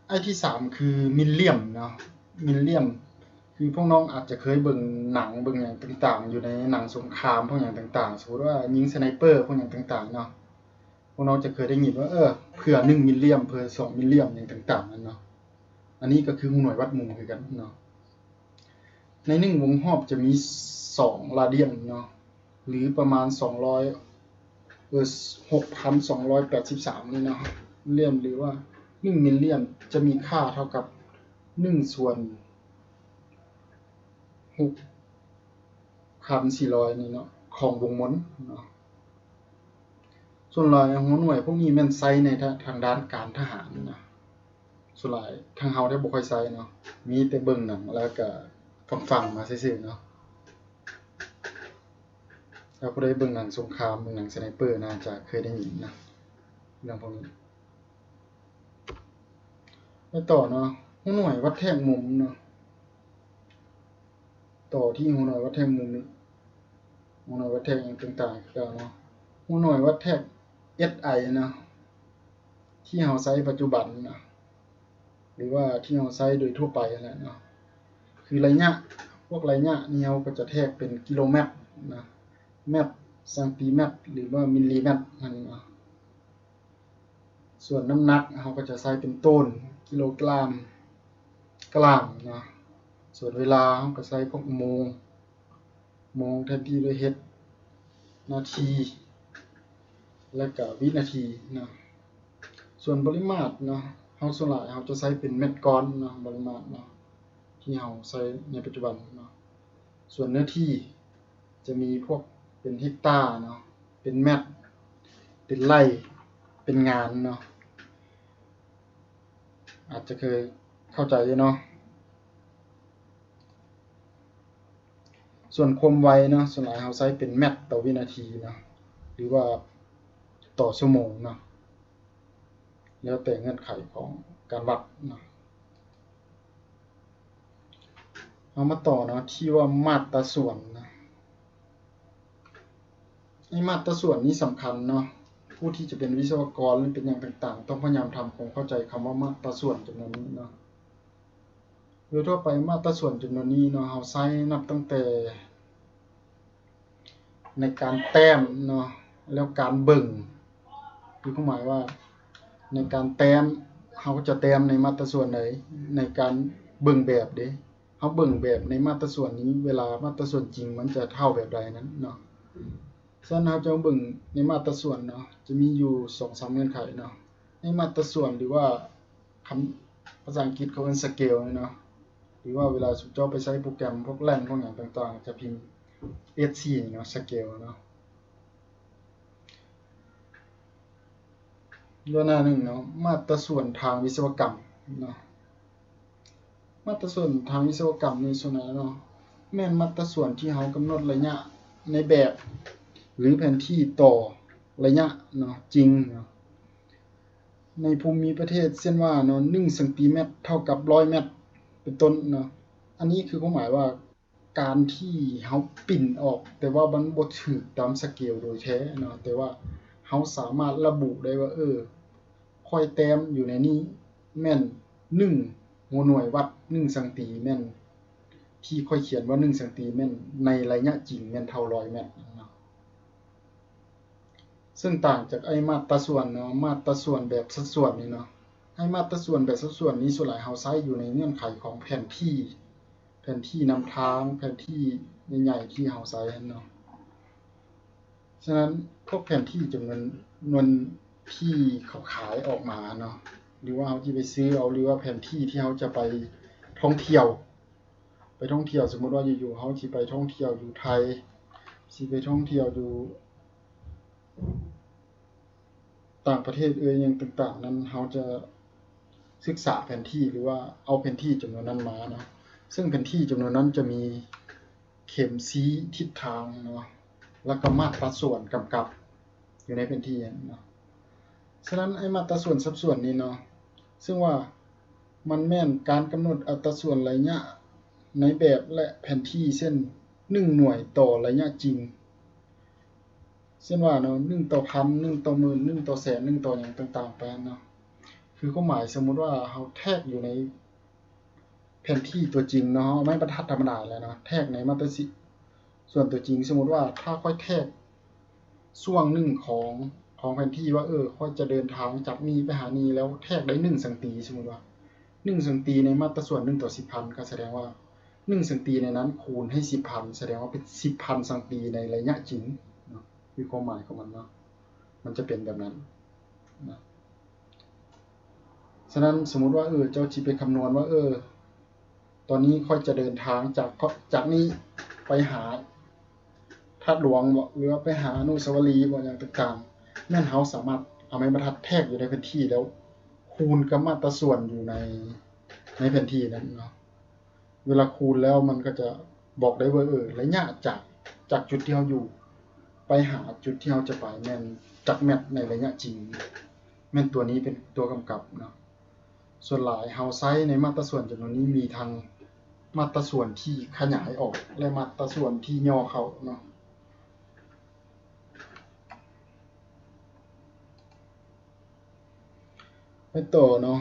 ໄອ້ທີສາມຄືມິນລຽມເນາະ ມິນລຽມ ຄືພວກນ້ອງອາດຈະເຄີຍເບິ່ງໜັງເບິ່ງຫຍັງຕ່າງໆ ຢູ່ໃນໜັງສົງຄາມພວກຫຍັງຕ່າງໆ ສົມມຸດວ່າຍິງສະໄນເປີພວກຫຍັງຕ່າງໆເນາະ ພວກນ້ອງຈະເຄີຍໄດ້ຍິນວ່າ ເອີ ເພື່ອໜຶ່ງມິນລຽມ ເພື່ອສອງມິນລຽມຫຍັງຕ່າງໆນັ້ນເນາະ. ອັນນີ້ກໍຄືຫົວໜ່ວຍວັດມຸມຄືກັນເນາະ. ໃນໜຶ່ງວົງຮອບຈະມີສອງລາດຽນເນາະ ຫຼືປະມານສອງຮ້ອຍ ເອີ ຫົກພັນສອງຮ້ອຍແປດສິບສາມນີ້ເນາະ ລຽນ ຫຼືວ່າໜຶ່ງມິນລຽນ ຈະມີຄ່າເທົ່າກັບໜຶ່ງສ່ວນຫົກພັນສີ່ຮ້ອຍນີ້ເນາະ ຂອງວົງມົນເນາະ. ສ່ວນຫຼາຍຫົວໜ່ວຍພວກນີ້ແມ່ນໃຊ້ໃນທາງດ້ານການທະຫານນະ. ສ່ວນຫຼາຍທາງເຮົາແທບບໍ່ຄ່ອຍໃຊ້ເນາະ ມີແຕ່ເບິ່ງໜັງ ແລ້ວກະຟັງໆມາຊື່ໆເນາະ. ຖ້າຜູ້ໃດເບິ່ງໜັງສົງຄາມ ເບິ່ງໜັງສະໄນເປີ ໜ້າຈະເຄີຍໄດ້ຍິນນະ ເລື່ອງພວກນີ້. ໄປຕໍ່ເນາະ ຫົວໜ່ວຍວັດແທກມຸມເນາະ. ຕໍ່ທີ່ຫົວໜ່ວຍວັດແທກມຸມນີ້ ຫົວໜ່ວຍວັດແທກຫຍັງຕ່າງໆຄືເກົ່າເນາະ. ຫົວໜ່ວຍວັດແທກເອັສໄອເນາະ ທີ່ເຮົາໃຊ້ປັດຈຸບັນເນາະ ຫຼືວ່າທີ່ເຮົາໃຊ້ໂດຍທົ່ວໄປຫັ້ນແຫຼະເນາະ ຄືໄລຍະ ພວກໄລຍະນີ້ເຮົາກໍຈະແທກເປັນກິໂລແມັດນະ ແມັດ ຊັງຕີແມັດ ຫຼືວ່າມິນລີແມັດຫັ້ນເນາະ. ສ່ວນນ້ຳໜັກເຮົາກໍຈະໃຊ້ເປັນໂຕນ ກິໂລກຣາມ ກຣາມເນາະ. ສ່ວນເວລາເຮົາກໍໃຊ້ພວກໂມງ ໂມງແທນທີ່ດ້ວຍເຮັດ ນາທີ ແລະກະວິນາທີເນາະ. ສ່ວນປະລິມາດເນາະ ເຮົາສ່ວນຫຼາຍເຮົາຈະໃຊ້ເປັນແມັດກ້ອນເນາະ ປະລິມາດເນາະ ທີ່ເຮົາໃຊ້ໃນປັດຈຸບັນເນາະ. ສ່ວນເນື້ອທີ່ຈະມີພວກເປັນເຮັກຕາເນາະ ເປັນແມັດ ເປັນໄຮ່ ເປັນງານເນາະ. ອາດຈະເຄີຍເຂົ້າໃຈຢູ່ເນາະ. ສ່ວນຄວາມໄວເນາະ ສ່ວນຫຼາຍເຮົາໃຊ້ເປັນແມັດຕໍ່ວິນາທີເນາະ ຫຼືວ່າຕໍ່ຊົ່ວໂມງເນາະ ແລ້ວແຕ່ເງື່ອນໄຂຂອງການວັດເນາະ. ເຮົາມາຕໍ່ເນາະ ທີ່ວ່າມາດຕາສ່ວນເນາະ. ໃນມາດຕາສ່ວນນີ້ສຳຄັນເນາະ ຜູ້ທີ່ຈະເປັນວິສະວະກອນ ຫຼືເປັນຫຍັງຕ່າງໆ ຕ້ອງພະຍາຍາມທຳຄວາມເຂົ້າໃຈຄຳວ່າມາດຕາສ່ວນຈຳນວນນີ້ເນາະ. ໂດຍທົ່ວໄປມາດຕາສ່ວນຈຳນວນນີ້ເນາະ ເຮົາໃຊ້ນັບຕັ້ງແຕ່ ໃນການແຕ້ມເນາະ ແລ້ວການເບິ່ງ ຄືຄວາມໝາຍວ່າ ໃນການແຕ້ມ ເຮົາຈະແຕ້ມໃນມາດຕາສ່ວນໃດ ໃນການເບິ່ງແບບເດ້ ເຮົາເບິ່ງແບບໃນມາດຕາສ່ວນນີ້ ເວລາມາດຕາສ່ວນຈິງມັນຈະເທົ່າແບບໃດນັ້ນເນາະ. ສະນັ້ນເຮົາຈະມາເບິ່ງໃນມາດຕາສ່ວນເນາະ ຈະມີຢູ່ສອງສາມເງື່ອນໄຂເນາະ. ໃນມາດຕາສ່ວນ ຫຼືວ່າ ຄຳພາສາອັງກິດເຂົາເອີ້ນສະເກວນີ້ເນາະ ຫຼືວ່າເວລາຊຸມເຈົ້າໄປໃຊ້ໂປຣແກຣມພວກແລນພວກຫຍັງຕ່າງໆ ຈະພິມເອັສຊີເນາະ ສະເກວເນາະ. ໂດຍໜ້າໜຶ່ງເນາະ ມາດຕາສ່ວນທາງວິສະວະກຳເນາະ. ມາດຕາສ່ວນທາງວິສະວະກຳນີ້ສ່ວນໃຫຍ່ເນາະ ແມ່ນມາດຕາສ່ວນທີ່ເຮົາກຳນົດໄລຍະໃນແບບ ຫຼືແຜນທີ່ຕໍ່ໄລຍະເນາະ ຈິງເນາະ. ໃນພູມມີປະເທດ ເຊັ່ນວ່າເນາະ ໜຶ່ງຊັງຕີແມັດເທົ່າກັບຮ້ອຍແມັດ ເປັນຕົ້ນເນາະ. ອັນນີ້ຄືຄວາມໝາຍວ່າ ການທີ່ເຮົາປິ່ນອອກ ແຕ່ວ່າມັນບໍ່ຖືກຕາມສະເກວໂດຍແທ້ເນາະ ແຕ່ວ່າເຮົາສາມາດລະບຸໄດ້ວ່າ ເອີ ຂ້ອຍແຕ້ມຢູ່ໃນນີ້ແມ່ນໜຶ່ງ ຫົວໜ່ວຍວັດໜຶ່ງຊັງຕີແມ່ນ ທີ່ຂ້ອຍຂຽນວ່າໜຶ່ງຊັງຕີແມ່ນ ໃນໄລຍະຈິງແມ່ນເທົ່າຮ້ອຍແມັດເນາະ. ເຊິ່ງຕ່າງຈາກໄອ້ມາດຕາສ່ວນເນາະ ມາດຕາສ່ວນແບບສັດສ່ວນນີ້ເນາະ. ໄອ້ມາດຕາສ່ວນແບບສັດສ່ວນນີ້ ສ່ວນຫຼາຍເຮົາໃຊ້ຢູ່ໃນເງື່ອນໄຂຂອງແຜນທີ່ ແຜ ນທີ່ນຳທາງ, ແຜນທີ່ໃຫຍ່ໆທີ່ເຮົາໃຊ້ຫັ້ນເນາະ. ສະນັ້ນ ພວກແຜນທີ່ຈຳນວນ ນວນທີ່ເຂົາຂາຍອອກມາເນາະ ຫຼືວ່າເຮົາຊິໄປຊື້ເອົາ ຫຼືວ່າແຜນທີ່ທີ່ເຮົາຈະໄປທ່ອງທ່ຽວ ໄປທ່ອງທ່ຽວ, ສົມມຸດວ່າຢູ່ໆເຮົາຊິໄປທ່ອງທ່ຽວຢູ່ໄທ, ຊິໄປທ່ອງທ່ຽວຢູ່ຕ່າງປະເທດເອີຍ ຫຍັງຕ່າງໆນັ້ນ, ເຮົາຈະສຶກສາແຜນທີ່ ຫຼືວ່າເອົາແຜນທີ່ຈຳນວນນັ້ນມາເນາະ. ເຊິ່ງແຜນທີ່ຈຳນວນນັ້ນຈະມີ ເຂັມຊີ້ທິດທາງເນາະ ແລ້ວກໍມາດຕາສ່ວນກຳກັບຢູ່ໃນແຜນທີ່ຫັ້ນເນາະ. ສະນັ້ນ ໄອ້ມາດຕາສ່ວນສັດສ່ວນນີ້ເນາະ ເຊິ່ງວ່າມັນແມ່ນການກຳນົດອັດຕາສ່ວນໄລຍະໃນແບບ ແລະ ແຜນທີ່ ເຊັ່ນ ໜຶ່ງໜ່ວຍຕໍ່ໄລຍະຈິງ, ເຊັ່ນວ່າເນາະ ໜຶ່ງຕໍ່ພັນ, ໜຶ່ງຕໍ່ໝື່ນ, ໜຶ່ງຕໍ່ແສນ, ໜຶ່ງຕໍ່ຫຍັງຕ່າງໆໄປເນາະ. ຄືຄວາມໝາຍ ສົມມຸດວ່າເຮົາແທກຢູ່ໃນ ແຜນທີ່ຕົວຈິງເນາະ, ເຮົາເອົາໄມ້ບັນທັດທຳມະດາແຫຼະເນາະ ແທກໃນມາດຕາສ່ວນຕົວຈິງ. ສົມມຸດວ່າຖ້າຂ້ອຍແທກຊ່ວງໜຶ່ງຂອງ ຂອງແຜນທີ່ວ່າ ເອີ ຂ້ອຍຈະເດີນທາງຈາກນີ້ໄປຫານີ້ ແລ້ວແທກໄດ້ໜຶ່ງຊັງຕີ, ສົມມຸດວ່າໜຶ່ງຊັງຕີໃນມາດຕາສ່ວນໜຶ່ງຕໍ່ສິບພັນ ກໍສະແດງວ່າໜຶ່ງຊັງຕີໃນນັ້ນຄູນໃຫ້ສິບພັນ ສະແດງວ່າເປັນສິບພັນຊັງຕີໃນໄລຍະຈິງເນາະ. ຄືຄວາມໝາຍຂອງມັນເນາະ ມັນຈະເປັນແບບນັ້ນນະ. ສະນັ້ນ ສົມມຸດວ່າ ເອີ ເຈົ້າຊິໄປຄຳນວນວ່າ ເອີ ຕອນນີ້ຂ້ອຍຈະເດີນທາງຈາກ ຈາກນີ້ໄປຫາທາດຫຼວງບໍ ຫຼືວ່າໄປຫາອະນຸສາວະລີບໍ ຫຍັງຕ່າງໆ, ແມ່ນເຮົາສາມາດເອົາໄມ້ບັນທັດແທກຢູ່ໃນແຜນທີ່ ແລ້ວຄູນກັບມາດຕາສ່ວນຢູ່ໃນ ໃນແຜນທີ່ນັ້ນເນາະ. ເວລາຄູນແລ້ວມັນກໍຈະບອກໄດ້ວ່າ ເອີ ໄລຍະຈາກ ຈາກຈຸດທີ່ເຮົາຢູ່ໄປຫາຈຸດທີ່ເຮົາຈະໄປແມ່ນຈັກແມັດໃນໄລຍະຈິງ, ແມ່ນຕົວນີ້ເປັນຕົວກຳກັບເນາະ. ສ່ວນຫຼາຍເຮົາໃຊ້ໃນມາດຕາສ່ວນຈຳນວນນີ້ມີທັງມາດຕາສ່ວນທີ່ຂະຫຍາຍອອກ ແລະ ມາດຕາສ່ວນທີ່ຫຍໍ້ເຂົ້າເນາະ. ໄປຕໍ່ເນາະ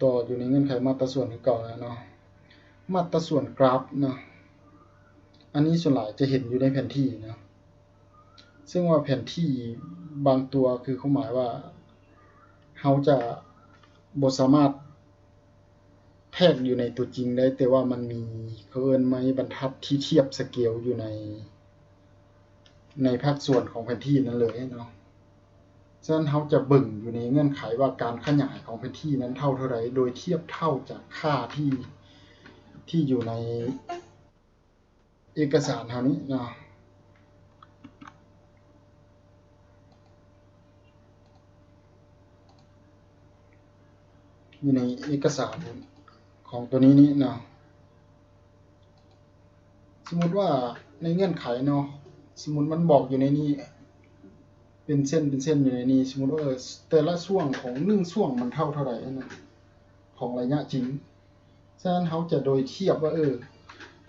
ຕໍ່ຢູ່ໃນເງື່ອນໄຂມາດຕາສ່ວນຄືເກົ່າແລ້ວເນາະ. ມາດຕາສ່ວນກຣາຟເນາະ ອັນນີ້ສ່ວນຫຼາຍຈະເຫັນຢູ່ໃນແຜນທີ່ເນາະ, ເຊິ່ງວ່າແຜນທີ່ບາງຕົວ ຄືຄວາມໝາຍວ່າເຮົາຈະບໍ່ສາມາດ ແທກຢູ່ໃນຕົວຈິງໄດ້, ແຕ່ວ່າມັນມີ ເຂົາເອີ້ນໄມ້ບັນທັດທີ່ທຽບສະເກວຢູ່ໃນ ໃນພາກສ່ວນຂອງແຜນທີ່ນັ້ນເລີຍເນາະ. ສະນັ້ນເຮົາຈະເບິ່ງຢູ່ໃນເງື່ອນໄຂວ່າການຂະຫຍາຍຂອງແຜນທີ່ນັ້ນເທົ່າເທົ່າໃດ ໂດຍທຽບເທົ່າຈາກຄ່າທີ່ ທີ່ຢູ່ໃນ ເອກະສານເຮົານີ້ເນາະ, ຢູ່ໃນເອກະສານຂອງຕົວນີ້ນີ້ເນາະ. ສົມມຸດວ່າໃນເງື່ອນໄຂເນາະ, ສົມມຸດມັນບອກຢູ່ໃນນີ້ ເປັນເສັ້ນ ເປັນເສັ້ນຢູ່ໃນນີ້, ສົມມຸດວ່າ ເອີ ແຕ່ລະຊ່ວງຂອງໜຶ່ງຊ່ວງມັນເທົ່າເທົ່າໃດຫັ້ນນະ ຂອງໄລຍະຈິງ. ສະນັ້ນເຮົາຈະໂດຍທຽບວ່າ ເອີ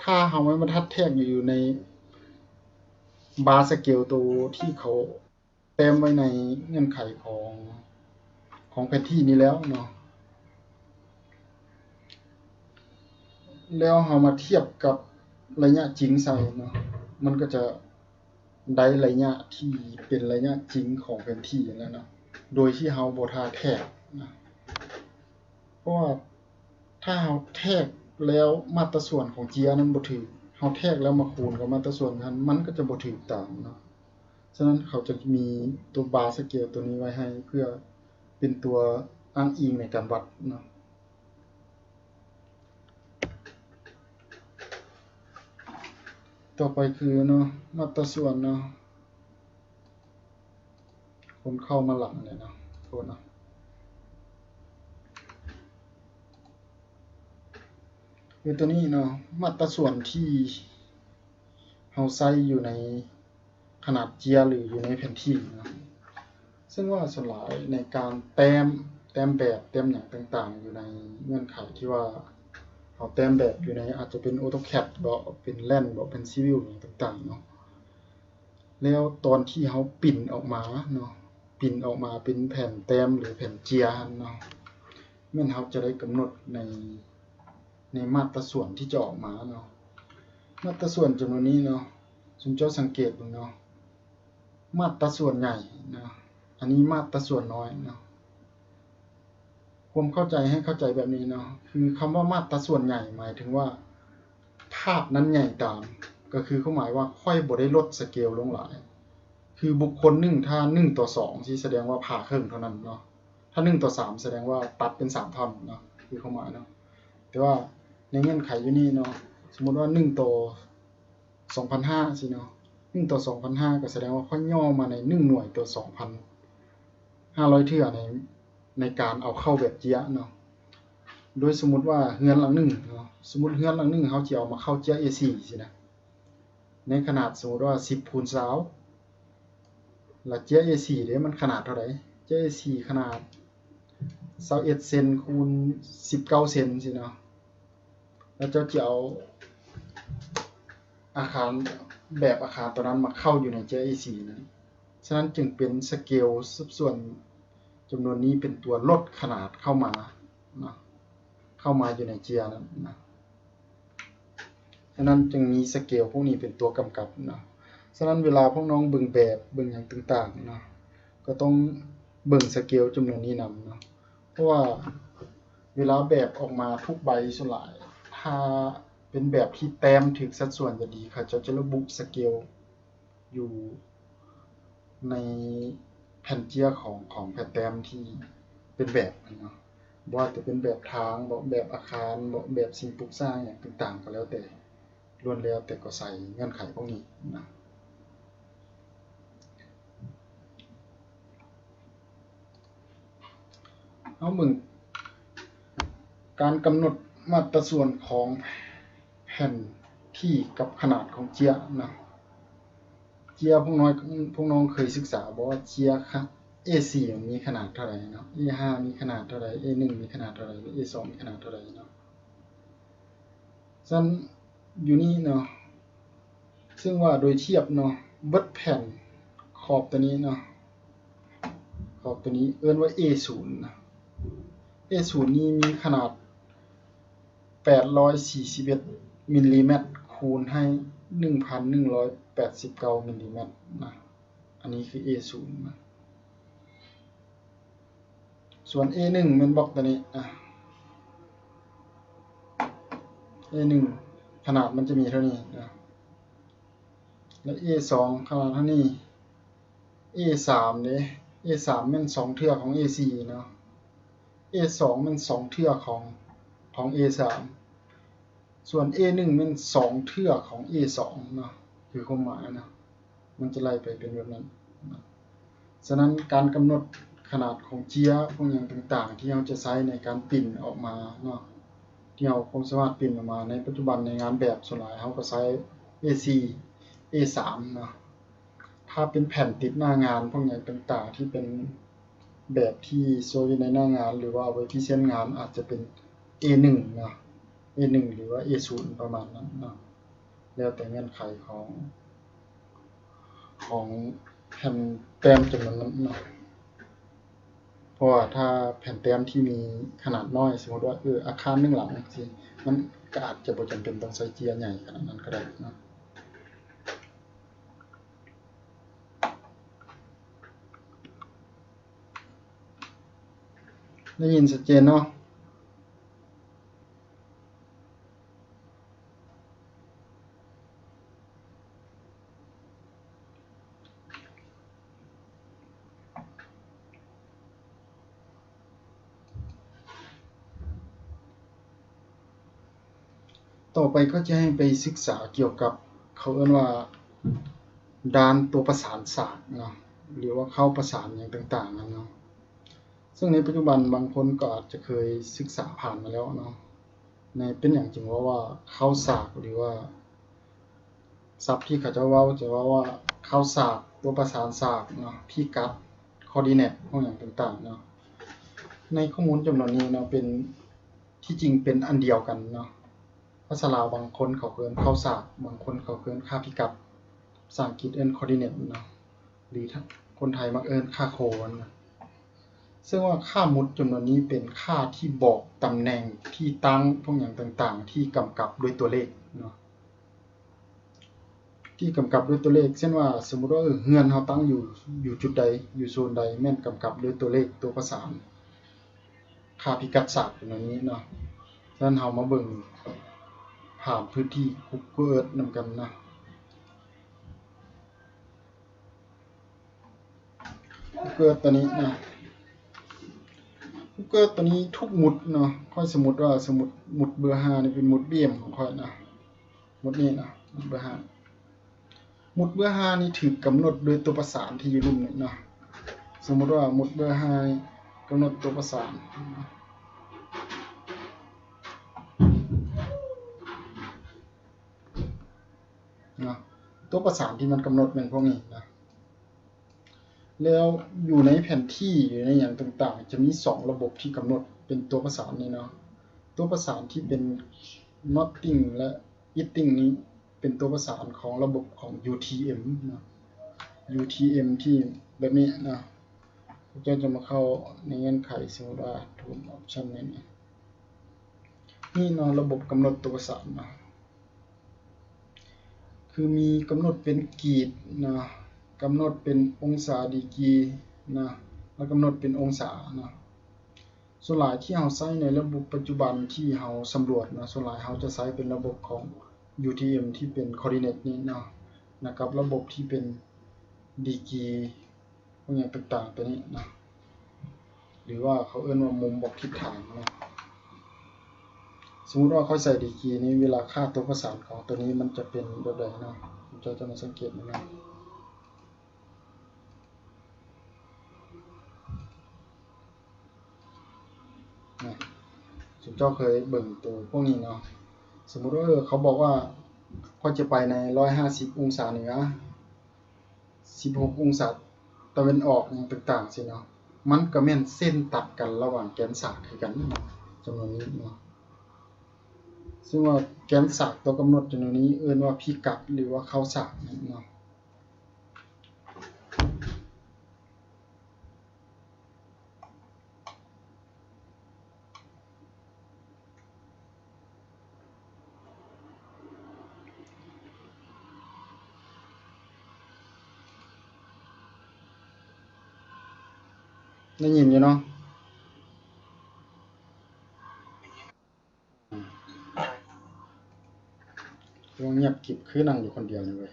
ຖ້າເຮົາໄມ້ບັນທັດແທກຢູ່ ຢູ່ໃນບາສະເກວໂຕທີ່ເຂົາແຕ້ມໄວ້ໃນເງື່ອນໄຂຂອງ ຂອງແຜນທີ່ນີ້ແລ້ວເນາະ, ແລ້ວເຮົາມາທຽບກັບໄລຍະຈິງໃສ່ເນາະ, ມັນກໍຈະ ໄດ້ໄລຍະທີ່ເປັນໄລຍະຈິງຂອງແຜນທີ່ຫັ້ນແຫຼະເນາະ ໂດຍທີ່ເຮົາບໍ່ທ່າແທກນະ. ເພາະວ່າຖ້າເຮົາແທກແລ້ວມາດຕາສ່ວນຂອງເຈຍນັ້ນບໍ່ຖືກ, ເຮົາແທກແລ້ວມາຄູນກັບມາດຕາສ່ວນຫັ້ນ ມັນກໍຈະບໍ່ຖືກຕາມເນາະ. ສະນັ້ນເຂົາຈະມີຕົວບາສະເກວຕົວນີ້ໄວ້ໃຫ້ ເພື່ອເປັນຕົວອ້າງອີງໃນການວັດເນາະ. ຕໍ່ໄປຄືເນາະ ມາດຕາສ່ວນເນາະ, ຄົນເຂົ້າມາຫຼັງແຫຼະເນາະ ໂທດເນາະ. ຄືຕົວນີ້ເນາະ ມາດຕາສ່ວນທີ່ເຮົາໃຊ້ຢູ່ໃນ ຂະໜາດເຈ້ຍ ຫຼື ຢູ່ໃນແຜນທີ່ເນາະ. ເຊິ່ງວ່າສ່ວນຫຼາຍໃນການແຕ້ມ ແຕ້ມແບບ ແຕ້ມຫຍັງຕ່າງໆ ຢູ່ໃນເງື່ອນໄຂທີ່ວ່າເຮົາແຕ້ມແບບຢູ່ໃນ ອາດຈະເປັນ AutoCAD ບໍ ເປັນ Rand ບໍ ເປັນ Civil ຫຍັງຕ່າງໆເນາະ, ແລ້ວຕອນທີ່ເຮົາປິ່ນອອກມາເນາະ ປິ່ນອອກມາເປັນແຜ່ນແຕ້ມ ຫຼື ແຜ່ນເຈ້ຍຫັ້ນເນາະ, ແມ່ນເຮົາຈະໄດ້ກຳນົດໃນ ໃນມາດຕາສ່ວນທີ່ຈະອອກມາເນາະ. ມາດຕາສ່ວນຈຳນວນນີ້ເນາະ ຊຸມເຈົ້າສັງເກດເບິ່ງເນາະ, ມາດຕາສ່ວນໃຫຍ່ເນາະ, ອັນນີ້ມາດຕາສ່ວນນ້ອຍເນາະ. ຄວາມເຂົ້າໃຈໃຫ້ເຂົ້າໃຈແບບນີ້ເນາະ, ຄືຄຳວ່າມາດຕາສ່ວນໃຫຍ່ ໝາຍເຖິງວ່າ ພາບນັ້ນໃຫຍ່ຕາມ ກໍຄືຄວາມໝາຍວ່າຂ້ອຍບໍ່ໄດ້ລົດສະເກວລົງຫຼາຍ. ຄືບຸກຄົນໜຶ່ງ ຖ້າໜຶ່ງຕໍ່ສອງ ຊິສະແດງວ່າຜ່າເຄິ່ງເທົ່ານັ້ນເນາະ, ຖ້າໜຶ່ງຕໍ່ສາມ ສະແດງວ່າຕັດເປັນສາມທ່ອນເນາະ ຄືຄວາມໝາຍເນາະ. ແຕ່ວ່າໃນເງື່ອນໄຂຢູ່ນີ້ເນາະ ສົມມຸດວ່າໜຶ່ງຕໍ່ ສອງພັນຫ້າຊີ້ເນາະ, ໜຶ່ງຕໍ່ສອງພັນຫ້າ ກໍສະແດງວ່າຂ້ອຍຫຍໍ້ມາໃນໜຶ່ງໜ່ວຍຕໍ່ສອງພັນຫ້າຮ້ອຍເທື່ອໃນ ໃນການເອົາເຂົ້າແບບເຈ້ຍເນາະ. ໂດຍສົມມຸດວ່າເຮືອນຫຼັງໜຶ່ງເນາະ, ສົມມຸດເຮືອນຫຼັງໜຶ່ງ ເຮົາຊິເອົາມາເຂົ້າເຈ້ຍ ເອສີ່ ຊີ້ນະ, ໃນຂະໜາດສົມມຸດວ່າສິບຄູນຊາວ ລະເຈ້ຍ ເອສີ່ ເດ້ ມັນຂະໜາດເທົ່າໃດ? ເຈ້ຍ ເອສີ່ ຂະໜາດຊາວເອັດເຊັນຄູນສິບເກົ້າເຊັນຊີ້ເນາະ. ແລ້ວເຈົ້າຈະເອົາອາຄານ ແບບອາຄານຕົວນັ້ນມາເຂົ້າຢູ່ໃນເຈ້ຍ ເອສີ່ ນັ້ນ. ສະນັ້ນຈຶ່ງເປັນສະເກວສັດສ່ວນຈຳນວນນີ້ເປັນຕົວລົດຂະໜາດເຂົ້າມາເນາະ, ເຂົ້າມາຢູ່ໃນເຈ້ຍນັ້ນນະ. ສະນັ້ນຈຶ່ງມີສະເກວພວກນີ້ເປັນຕົວກຳກັບເນາະ. ສະນັ້ນເວລາພວກນ້ອງເບິ່ງແບບ ເບິ່ງຫຍັງຕ່າງໆເນາະ ກໍຕ້ອງເບິ່ງສະເກວຈຳນວນນີ້ນຳເນາະ. ເພາະວ່າເວລາແບບອອກມາທຸກໃບສ່ວນຫຼາຍ ຖ້າເປັນແບບທີ່ແຕ້ມຖືກສັດສ່ວນຈະດີ, ເຂົາເຈົ້າຈະລະບຸສະເກວຢູ່ໃນແຜ່ນເຈ້ຍຂອງ ຂອງແຜ່ນແຕ້ມທີ່ເປັນແບບເນາະ. ບໍ່ວ່າຈະເປັນແບບທາງບໍ ແບບອາຄານບໍ ແບບສິ່ງປຸກສ້າງຫຍັງຕ່າງໆ ກໍແລ້ວແຕ່ ລ້ວນແລ້ວແຕ່ກໍໃສ່ເງື່ອນໄຂພວກນີ້ນະ. ເຮົາເບິ່ງການກຳນົດມາດຕະສ່ວນຂອງແຜ່ນທີ່ກັບຂະໜາດຂອງເຈ້ຍນະ. ເຈ້ຍພວກນ້ອຍ ພວກນ້ອງເຄີຍສຶກສາບໍ່ວ່າເຈ້ຍ ເອສີ່ ມັນມີຂະໜາດເທົ່າໃດເນາະ, ເອຫ້າ ມີຂະໜາດເທົ່າໃດ, ເອໜຶ່ງ ມີຂະໜາດເທົ່າໃດ ເອສອງ ມີຂະໜາດເທົ່າໃດເນາະ. ສະນັ້ນຢູ່ນີ້ເນາະ ເຊິ່ງວ່າໂດຍທຽບເນາະ ເບິດແຜ່ນຂອບຕົວນີ້ເນາະ ຂອບຕົວນີ້ເອີ້ນວ່າ ເອສູນ ນະ. ເອສູນ ນີ້ມີຂະໜາດແປດຮ້ອຍສີ່ສິບເອັດມິນລີແມັດ ຄູນໃຫ້ໜຶ່ງພັນໜຶ່ງຮ້ອຍແປດສິບເກົ້າມິນລີແມັດນະ. ອັນນີ້ຄື ເອສູນ ນະ. ສ່ວນ ເອໜຶ່ງ ແມ່ນບລັອກຕົວນີ້ ອາ ເອໜຶ່ງ ຂະໜາດມັນຈະມີເທົ່ານີ້ນະ ແລະ ເອສອງ ຂະໜາດເທົ່ານີ້. ເອສາມ ເດ້ ເອສາມ ແມ່ນສອງເທື່ອຂອງ ເອສີ່ ເນາະ, ເອສອງ ແມ່ນສອງເທື່ອຂອງ ຂອງ ເອສາມ. ສ່ວນ ເອໜຶ່ງ ແມ່ນສອງເທື່ອຂອງ ເອສອງ ເນາະ ຄືຄວາມໝາຍນະ ມັນຈະໄລ່ໄປເປັນແບບນັ້ນນະ. ສະນັ້ນການກຳນົດຂະໜາດຂອງເຈ້ຍ ພວກຫຍັງຕ່າງໆ ທີ່ເຮົາຈະໃຊ້ໃນການປິ່ນອອກມາເນາະ ທີ່ເຮົາຄົງສາມາດປິ່ນອອກມາໃນປັດຈຸບັນໃນງານແບບ ສ່ວນຫຼາຍເຮົາກໍໃຊ້ ເອສີ່ ເອສາມ ເນາະ. ຖ້າເປັນແຜ່ນຕິດໜ້າງານ ພວກຫຍັງຕ່າງໆ ທີ່ເປັນແບບທີ່ໂຊຢູ່ໃນໜ້າງານ ຫຼືວ່າເອົາໄວ້ພຣີເຊັນງານ ອາດຈະເປັນ ເອໜຶ່ງ ເນາະ ເອໜຶ່ງ ຫຼືວ່າ ເອສູນ ປະມານນັ້ນເນາະ ແລ້ວແຕ່ເງື່ອນໄຂຂອງ ຂອງແຜ່ນແຕ້ມຈຳນວນນັ້ນເນາະ. ເພາະວ່າຖ້າແຜ່ນແຕ້ມທີ່ມີຂະໜາດນ້ອຍ ສົມມຸດວ່າ ເອີ ອາຄານໜຶ່ງຫຼັງຈັ່ງຊີ້ ມັນກໍອາດຈະບໍ່ຈຳເປັນຕ້ອງໃຊ້ເຈ້ຍໃຫຍ່ຂະໜາດນັ້ນກໍໄດ້ເນາະ. ໄດ້ຍິນຊັດເຈນເນາະ? ຕໍ່ໄປກໍຈະໃຫ້ໄປສຶກສາກ່ຽວກັບ ເຂົາເອີ້ນວ່າ ດ້ານຕົວປະສານສາກເນາະ ຫຼືວ່າເຄົ້າປະສານຫຍັງຕ່າງໆນັ້ນເນາະ. ເຊິ່ງໃນປັດຈຸບັນບາງຄົນກໍອາດຈະເຄີຍສຶກສາຜ່ານມາແລ້ວເນາະ ໃນ ເປັນຫຍັງຈຶ່ງເວົ້າວ່າເຄົ້າສາກ ຫຼືວ່າ ສັບທີ່ເຂົາເຈົ້າເວົ້າ ຈະເວົ້າວ່າເຄົ້າສາກ, ຕົວປະສານສາກເນາະ, ພິກັດ, ຄໍດີເນັດ ພວກຫຍັງຕ່າງໆເນາະ. ໃນຂໍ້ມູນຈຳນວນນີ້ເນາະ ເປັນ ທີ່ຈິງເປັນອັນດຽວກັນເນາະ. ພາສາລາວບາງຄົນເຂົາເອີ້ນເຄົ້າສາກ, ບາງຄົນເຂົາເອີ້ນຄ່າພິກັດ, ພາສາອັງກິດເອີ້ນຄໍດີເນັດເນາະ ຫຼື ຄົນໄທມັກເອີ້ນຄ່າໂຄນນະ. ເຊິ່ງວ່າຄ່າໝຸດຈຳນວນນີ້ເປັນຄ່າທີ່ບອກຕຳແໜ່ງທີ່ຕັ້ງພວກຫຍັງຕ່າງໆ ທີ່ກຳກັບດ້ວຍຕົວເລກເນາະ. ທີ່ກຳກັບດ້ວຍຕົວເລກ ເຊັ່ນວ່າ ສົມມຸດວ່າ ເອີ ເຮືອນເຮົາຕັ້ງຢູ່ ຢູ່ຈຸດໃດ ຢູ່ໂຊນໃດ ແມ່ນກຳກັບດ້ວຍຕົວເລກ ຕົວປະສານ ຄ່າພິກັດສາກເປັນແນວນີ້ເນາະ. ສະນັ້ນເຮົາມາເບິ່ງ ຜ່ານພື້ນທີ່ Google Earth ນຳກັນນະ. Google Earth ຕົວນີ້ນະ Google Earth ຕົວນີ້ທຸກໝຸດເນາະ ຂ້ອຍສົມມຸດວ່າ ສົມມຸດໝຸດເບີຫ້ານີ້ເປັນໝຸດ B M ຂອງຂ້ອຍນະ ໝຸດນີ້ນະ ໝຸດເບີຫ້າ ໝຸດເບີຫ້ານີ້ຖືກກຳນົດໂດຍຕົວປະສານທີ່ຢູ່ລຸ່ມນີ້ເນາະ. ສົມມຸດວ່າໝຸດເບີຫ້ານີ້ກຳນົດຕົວປະສານ ນະ ຕົວປະສານທີ່ມັນກຳນົດແມ່ນພວກນີ້ນະ. ແລ້ວຢູ່ໃນແຜນທີ່ ຢູ່ໃນຫຍັງຕ່າງໆ ຈະມີສອງລະບົບທີ່ກຳນົດເປັນຕົວປະສານນີ້ເນາະ. ຕົວປະສານທີ່ເປັນ Nothing ແລະ Eating ນີ້ເປັນຕົວປະສານຂອງລະບົບຂອງ UTM ນະ. UTM ທີ່ແບບນີ້ນະ ພວກເຈົ້າຈະມາເຂົ້າໃນເງື່ອນໄຂ ສົມມຸດວ່າ Tool Option ນີ້ ນີ້ເນາະ ລະບົບກຳນົດຕົວປະສານນະ ຄືມີກຳນົດເປັນກີດນະ ກຳນົດເປັນອົງສາ ດີກຣີນະ ແລະ ກຳນົດເປັນອົງສານະ. ສ່ວນຫຼາຍທີ່ເຮົາໃຊ້ໃນລະບົບປັດຈຸບັນທີ່ເຮົາສຳຫຼວດນະ ສ່ວນຫຼາຍເຮົາຈະໃຊ້ເປັນລະບົບຂອງ UTM ທີ່ເປັນ coordinate ນີ້ເນາະ ນະ ກັບລະບົບທີ່ເປັນດີກຣີ ພວກຫຍັງຕ່າງໆ ຕົວນີ້ນະ ຫຼືວ່າເຂົາເອີ້ນວ່າມຸມບອກທິດທາງເນາະ. ສົມມຸດວ່າຂ້ອຍໃສ່ດີກຣີນີ້ ເວລາຄ່າຕົວປະສານຂອງຕົວນີ້ມັນຈະເປັນແບບໃດເນາະ ເຈົ້າຈະມາສັງເກດນຳກັນ. ນະ ສົມເຈົ້າເຄີຍເບິ່ງໂຕພວກນີ້ເນາະ ສົມມຸດວ່າ ເອີ ເຂົາບອກວ່າຂ້ອຍຈະໄປໃນຮ້ອຍຫ້າສິບອົງສາເໜືອ ສິບຫົກອົງສາຕາເວັນອອກ ຫຍັງຕ່າງໆ ຊີ້ເນາະ ມັນກະແມ່ນເສັ້ນຕັດກັນລະຫວ່າງແກນສາກຄືກັນເນາະ ຈຳນວນນີ້ເນາະ. ເຊິ່ງວ່າແກນສາກຕົວກຳນົດຈຳນວນນີ້ເອີ້ນວ່າພິກັດ ຫຼືວ່າເຄົ້າສາກເນາະ. ໄດ້ຍິນຢູ່ເນາະ ລອງງຽບກິບ ຄືນັ່ງຢູ່ຄົນດຽວນີ້ເວີຍ.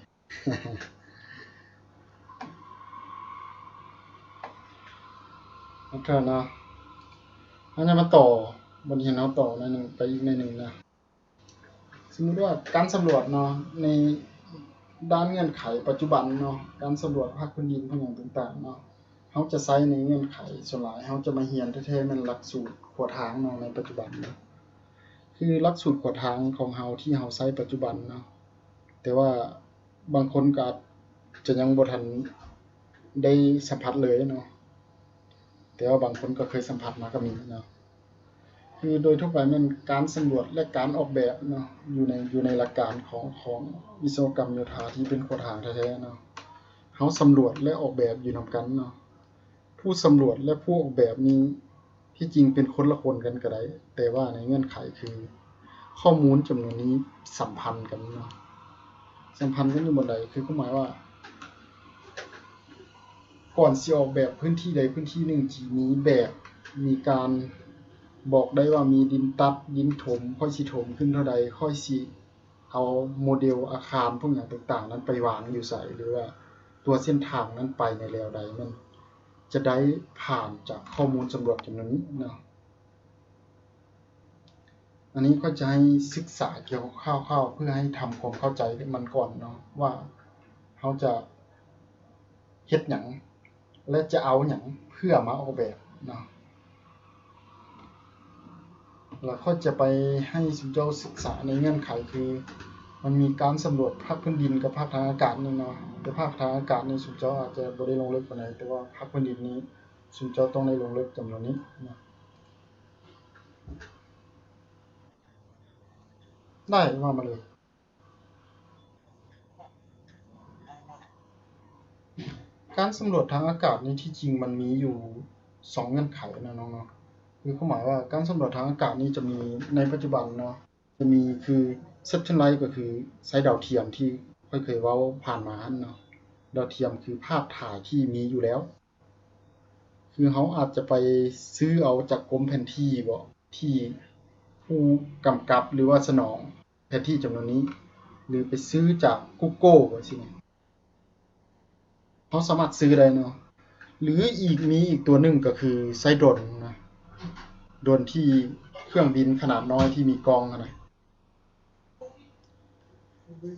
ຂໍໂທດເນາະ ເຮົາຈະມາຕໍ່ ບັດນີ້ເຮົາຕໍ່ໜ້ອຍໜຶ່ງ ໄປອີກໜ້ອຍໜຶ່ງນະ. ສົມມຸດວ່າການສຳຫຼວດເນາະ ໃນດ້ານເງື່ອນໄຂປັດຈຸບັນເນາະ ການສຳຫຼວດພາກພື້ນດິນ ພາກຫຍັງຕ່າງໆເນາະ ເຮົາຈະໃຊ້ໃນເງື່ອນໄຂ ສ່ວນຫຼາຍເຮົາຈະມາຮຽນແທ້ໆ ແມ່ນຫຼັກສູດຂົວທາງເນາະ ໃນປັດຈຸບັນເນາະ ຄືຫຼັກສູດຂົວທາງຂອງເຮົາທີ່ເຮົາໃຊ້ປັດຈຸບັນເນາະ ແຕ່ວ່າ ບາງຄົນກໍອາດຈະຍັງບໍ່ທັນໄດ້ສຳຜັດເລີຍເນາະ ແຕ່ວ່າບາງຄົນກໍເຄີຍສຳຜັດມາກໍມີເນາະ. ຄືໂດຍທົ່ວໄປແມ່ນການສຳຫຼວດ ແລະ ການອອກແບບເນາະ ຢູ່ໃນ ຢູ່ໃນຫຼັກການຂອງ ຂອງວິສະວະກຳໂຍທາທີ່ເປັນຂົວທາງແທ້ໆເນາະ. ເຮົາສຳຫຼວດ ແລະ ອອກແບບຢູ່ນຳກັນເນາະ. ຜູ້ສຳຫຼວດ ແລະ ຜູ້ອອກແບບນີ້ ທີ່ຈິງເປັນຄົນລະຄົນກັນກໍໄດ້, ແຕ່ວ່າໃນເງື່ອນໄຂຄື ຂໍ້ມູນຈຳນວນນີ້ສຳພັນກັນເນາະ. ສຳພັນກັນຢູ່ບ່ອນໃດ? ຄືຄວາມໝາຍວ່າ ກ່ອນຊິອອກແບບພື້ນທີ່ໃດພື້ນທີ່ໜຶ່ງ ທີ່ມີແບບ ມີການບອກໄດ້ວ່າມີດິນຕັດ, ດິນຖົມ, ຂ້ອຍຊິຖົມຂຶ້ນເທົ່າໃດ, ຂ້ອຍຊິ ເອົາໂມເດວອາຄານພວກຫຍັງຕ່າງໆນັ້ນໄປວາງຢູ່ໃສ ຫຼືວ່າຕົວເສັ້ນທາງນັ້ນໄປໃນແລວໃດ ມັນຈະໄດ້ຜ່ານຈາກຂໍ້ມູນສຳຫຼວດຈຳນວນນີ້ເນາະ. ອັນນີ້ຂ້ອຍຈະໃຫ້ສຶກສາກ່ຽວຄາວໆ ເພື່ອໃຫ້ທຳຄວາມເຂົ້າໃຈມັນກ່ອນເນາະ ວ່າເຮົາຈະເຮັດຫຍັງ ແລະ ຈະເອົາຫຍັງເພື່ອມາອອກແບບເນາະ. ແລ້ວຂ້ອຍຈະໄປໃຫ້ຊຸມເຈົ້າສຶກສາໃນເງື່ອນໄຂ ຄືມັນມີການສຳຫຼວດພາກພື້ນດິນກັບພາກທາງອາກາດນີ້ເນາະ. ແຕ່ພາກທາງອາກາດນີ້ຊຸມເຈົ້າອາດຈະບໍ່ໄດ້ລົງເລິກປານໃດ, ແຕ່ວ່າພາກພື້ນດິນນີ້ຊຸມເຈົ້າຕ້ອງໄດ້ລົງເລິກຈຳນວນນີ້ເນາະ. ໄດ້ ວ່າມາເລີຍ. ການສຳຫຼວດທາງອາກາດນີ້ ທີ່ຈິງມັນມີຢູ່ສອງເງື່ອນໄຂນະນ້ອງເນາະ. ຄືຄວາມໝາຍວ່າການສຳຫຼວດທາງອາກາດນີ້ຈະມີໃນປັດຈຸບັນເນາະ ຈະມີຄື Satellite ກໍຄືໃຊ້ດາວທຽມທີ່ຂ້ອຍເຄີຍເວົ້າຜ່ານມາຫັ້ນເນາະ. ດາວທຽມຄືພາບຖ່າຍທີ່ມີຢູ່ແລ້ວ ຄືເຮົາອາດຈະໄປຊື້ເອົາຈາກກົມແຜນທີ່ບໍ ທີ່ຜູ້ກຳກັບ ຫຼືວ່າສະໜອງ ນທີ່ຈຳນວນນີ້ ຫຼືໄປຊື້ຈາກ Google ຈັ່ງຊີ້ນະ ເຮົາສາມາດຊື້ໄດ້ເນາະ. ຫຼືອີກ ມີອີກຕົວໜຶ່ງກໍຄືໃຊ້ໂດຣນນະ ໂດຣນທີ່ ເຄື່ອງບິນຂະໜາດນ້ອຍທີ່ມີກ້ອງຫັ້ນນະ.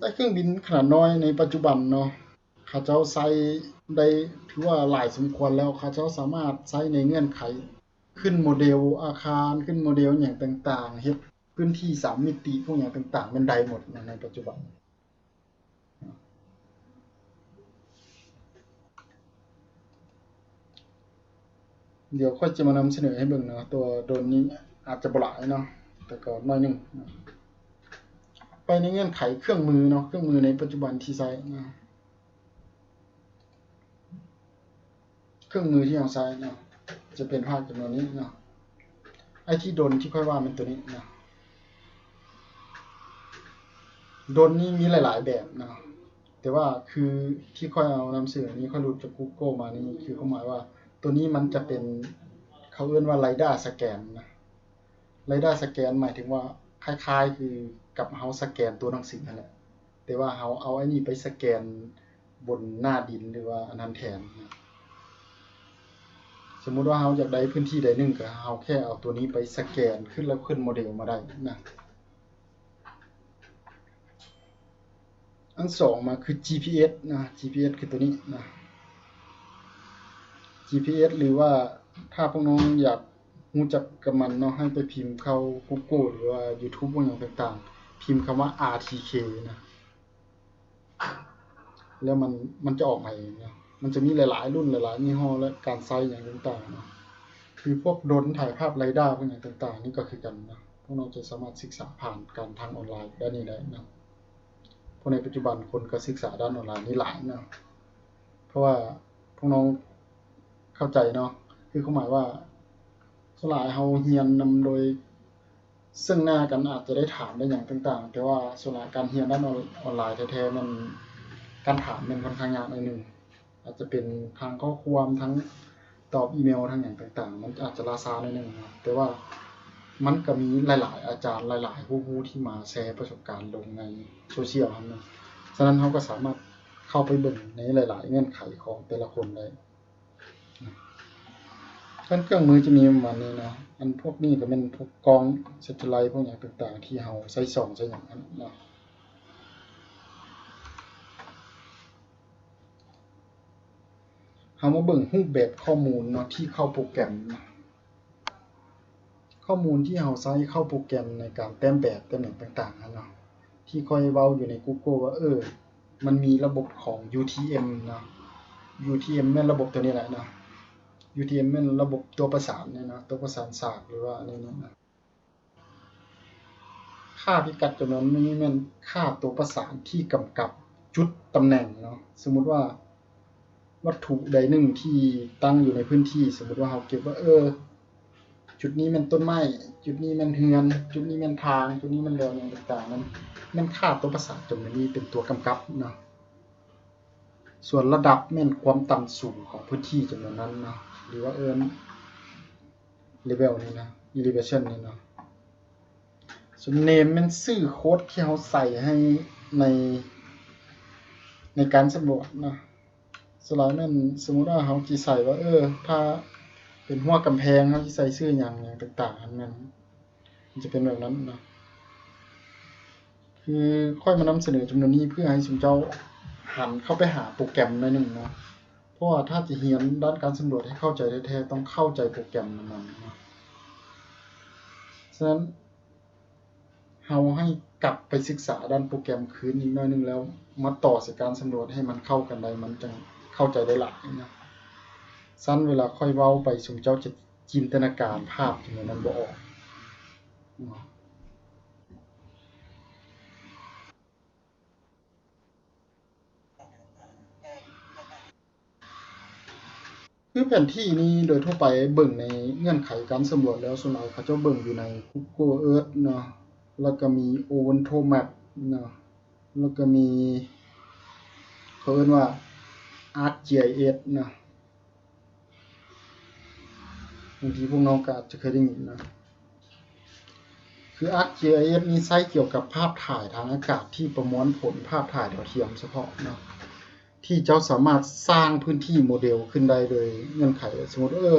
ໃຊ້ເຄື່ອງບິນຂະໜາດນ້ອຍໃນປັດຈຸບັນເນາະ ເຂົາເຈົ້າໃຊ້ໄດ້ຖືວ່າຫຼາຍສົມຄວນແລ້ວ. ເຂົາເຈົ້າສາມາດໃຊ້ໃນເງື່ອນໄຂຂຶ້ນໂມເດວອາຄານ, ຂຶ້ນໂມເດວຫຍັງຕ່າງໆ, ເຮັດພື້ນທີ່ສາມມິຕິພວກຫຍັງຕ່າງໆ ແມ່ນໄດ້ໝົດໃນປັດຈຸບັນ. ດຽວຂ້ອຍຈະມານຳສະເໜີໃຫ້ເບິ່ງເນາະ. ຕົວໂດຣນນີ້ອາດຈະບໍ່ຫຼາຍເນາະ ແຕ່ກໍໜ້ອຍໜຶ່ງເນາະ. ໄປໃນເງື່ອນໄຂເຄື່ອງມືເນາະ, ເຄື່ອງມືໃນປັດຈຸບັນທີ່ໃຊ້ເນາະ, ເຄື່ອງມືທີ່ເຮົາໃຊ້ເນາະ ຈະເປັນພາກຈຳນວນນີ້ເນາະ. ໄອ້ທີ່ໂດຣນທີ່ຂ້ອຍວ່າແມ່ນຕົວນີ້ເນາະ. ໂດຣນນີ້ມີຫຼາຍໆແບບເນາະ ແຕ່ວ່າຄືທີ່ຂ້ອຍເອົານຳສະເໜີນີ້ ຂ້ອຍຫຼຸດຈາກ Google ມານີ້ ຄືຄວາມໝາຍວ່າ ຕົວນີ້ມັນຈະເປັນ ເຂົາເອີ້ນວ່າ LiDAR ສະແກນນະ. LiDAR ສະແກນໝາຍເຖິງວ່າ ຄ້າຍໆຄືກັບເຮົາສະແກນຕົວໜັງສືຫັ້ນແຫຼະ ແຕ່ວ່າເຮົາເອົາໄອ້ນີ້ໄປສະແກນ ບົນໜ້າດິນ ຫຼືວ່າອັນນັ້ນແທນນະ. ສົມມຸດວ່າເຮົາຢາກໄດ້ພື້ນທີ່ໃດໜຶ່ງ ກໍເຮົາແຄ່ເອົາຕົວນີ້ໄປສະແກນຂຶ້ນ ແລ້ວຂຶ້ນໂມເດວມາໄດ້ນະ. ອັນສອງມາຄື GPS ນະ, GPS ຄືຕົວນີ້ນະ. GPS ຫຼືວ່າຖ້າພວກນ້ອງຢາກຮູ້ຈັກກັບມັນເນາະ ໃຫ້ໄປພິມເຂົ້າ Google ຫຼືວ່າ YouTube ພວກຫຍັງຕ່າງໆ ພິມຄຳວ່າ RTK ນະ. ແລ້ວມັນ ມັນຈະອອກມາເອງເນາະ. ມັນຈະມີຫຼາຍໆລຸ້ນ ຫຼາຍໆຍີ່ຫໍ້ ແລະ ການໃຊ້ຫຍັງຕ່າງໆເນາະ. ຄືພວກໂດຣນຖ່າຍພາບ LiDAR ພວກຫຍັງຕ່າງໆນີ້ກໍຄືກັນເນາະ. ພວກນ້ອງຈະສາມາດສຶກສາຜ່ານການທາງອອນລາຍດ້ານນີ້ໄດ້ເນາະ. ເພາະໃນປັດຈຸບັນຄົນກໍສຶກສາດ້ານອອນລາຍນີ້ຫຼາຍເນາະ. ເພາະວ່າພວກນ້ອງເຂົ້າໃຈເນາະ. ຄືຄວາມໝາຍວ່າ ສ່ວນຫຼາຍເຮົາຮຽນນຳໂດຍ ເຊິ່ງໜ້າກັນ ອາດຈະໄດ້ຖາມໄດ້ຫຍັງຕ່າງໆ ແຕ່ວ່າສ່ວນຫຼາຍການຮຽນດ້ານອອນ ອອນລາຍແທ້ໆ ແມ່ນການຖາມແມ່ນຂ້ອນຂ້າງຍາກໜ້ອຍໜຶ່ງ. ອາດຈະເປັນທາງຂໍ້ຄວາມ ທາງຕອບອີເມວ ທາງຫຍັງຕ່າງໆ ມັນອາດຈະລ່າຊ້າໜ້ອຍໜຶ່ງເນາະ. ແຕ່ວ່າມັນກໍມີຫຼາຍໆອາຈານ ຫຼາຍໆຜູ້ຮູ້ທີ່ມາແຊປະສົບການລົງໃນໂຊຊຽວຫັ້ນນະ. ສະນັ້ນເຮົາກໍສາມາດເຂົ້າໄປເບິ່ງໃນຫຼາຍໆເງື່ອນໄຂຂອງແຕ່ລະຄົນໄດ້. ເຄື່ອງມືຈະມີປະມານນີ້ເນາະ. ອັນພວກນີ້ກໍແມ່ນພວກກ້ອງ satellite ພວກຫຍັງຕ່າງໆ ທີ່ເຮົາໃຊ້ສ່ອງໃຊ້ຫຍັງຫັ້ນເນາະ. ເຮົາມາເບິ່ງຮູບແບບຂໍ້ມູນເນາະ ທີ່ເຂົ້າໂປຣແກຣມເນາະ. ຂໍ້ມູນທີ່ເຮົາໃຊ້ເຂົ້າໂປຣແກຣມໃນການແຕ້ມແບບ ແຕ້ມຫຍັງຕ່າງໆຫັ້ນເນາະ ທີ່ຂ້ອຍເວົ້າຢູ່ໃນ Google ວ່າ ເອີ ມັນມີລະບົບຂອງ UTM ເນາະ. UTM ແມ່ນລະບົບຕົວນີ້ແຫຼະເນາະ. UTM ແມ່ນລະບົບຕົວປະສານນີ້ເນາະ, ຕົວປະສານສາກ ຫຼືວ່າອັນນີ້ເນາະ. ຄ່າພິກັດຕົວນັ້ນນີ້ແມ່ນຄ່າຕົວປະສານທີ່ກຳກັບຈຸດຕຳແໜ່ງເນາະ. ສົມມຸດວ່າ ວັດຖຸໃດໜຶ່ງທີ່ຕັ້ງຢູ່ໃນພື້ນທີ່, ສົມມຸດວ່າເຮົາເກັບວ່າ ເອີ ຈຸດນີ້ແມ່ນຕົ້ນໄມ້, ຈຸດນີ້ແມ່ນເຮືອນ, ຈຸດນີ້ແມ່ນທາງ, ຈຸດນີ້ແມ່ນແລວຫຍັງຕ່າງໆນັ້ນ, ແມ່ນຄ່າຕົວປະສານຈຳນວນນີ້ເປັນຕົວກຳກັບເນາະ. ສ່ວນລະດັບແມ່ນຄວາມຕ່ຳສູງຂອງພື້ນທີ່ຈຳນວນນັ້ນເນາະ, ຫຼືວ່າເອີ້ນ level ນີ້ນະ, elevation ນີ້ເນາະ. ສ່ວນ name ແມ່ນຊື່ໂຄດທີ່ເຮົາໃສ່ໃຫ້ໃນ ໃນການສຳຫຼວດເນາະ. ສ່ວນຫຼາຍແມ່ນ ສົມມຸດວ່າເຮົາຊິໃສ່ວ່າ ເອີ ຖ້າເປັນຮົ້ວກຳແພງ ເຮົາຊິໃສ່ຊື່ຫຍັງ ຫຍັງຕ່າງໆ ຫັ້ນແມ່ນ ມັນຈະເປັນແບບນັ້ນເນາະ. ຄືຂ້ອຍມານຳສະເໜີຈຳນວນນີ້ ເພື່ອໃຫ້ຊຸມເຈົ້າຫັນເຂົ້າໄປຫາໂປຣແກຣມໜ້ອຍໜຶ່ງເນາະ. ເພາະວ່າຖ້າຈະຮຽນດ້ານການສຳຫຼວດໃຫ້ເຂົ້າໃຈແທ້ໆ ຕ້ອງເຂົ້າໃຈໂປຣແກຣມນຳເນາະ. ສະນັ້ນ ເຮົາໃຫ້ກັບໄປສຶກສາດ້ານໂປຣແກຣມຄືນອີກໜ້ອຍໜຶ່ງ ແລ້ວມາຕໍ່ໃສ່ການສຳຫຼວດໃຫ້ມັນເຂົ້າກັນໄດ້ ມັນຈັ່ງເຂົ້າໃຈໄດ້ຫຼາຍເນາະ. ຊັ້ນເວລາຂ້ອຍເວົ້າໄປ ຊຸມເຈົ້າຈະຈິນຕະນາການພາບຈຳນວນນັ້ນບໍ່ອອກເນາະ. ຄືແຜນທີ່ນີ້ໂດຍທົ່ວໄປເບິ່ງໃນເງື່ອນໄຂການສຳຫຼວດແລ້ວ ສ່ວນຫຼາຍເຂົາເຈົ້າເບິ່ງຢູ່ໃນ Google Earth ເນາະ, ແລ້ວກໍມີ OpenTopMap ເນາະ, ແລ້ວກໍມີ ເຂົາເອີ້ນວ່າ ArcGIS ເນາະ. ບາງທີພວກນ້ອງກໍອາດຈະເຄີຍໄດ້ຍິນນະ. ຄື ArcGIS ນີ້ໃຊ້ກ່ຽວກັບພາບຖ່າຍທາງອາກາດທີ່ປະມວນຜົນພາບຖ່າຍດາວທຽມສະເພາະເນາະ ທີ່ເຈົ້າສາມາດສ້າງພື້ນທີ່ໂມເດວຂຶ້ນໄດ້ໂດຍເງື່ອນໄຂ ສົມມຸດ ເອີ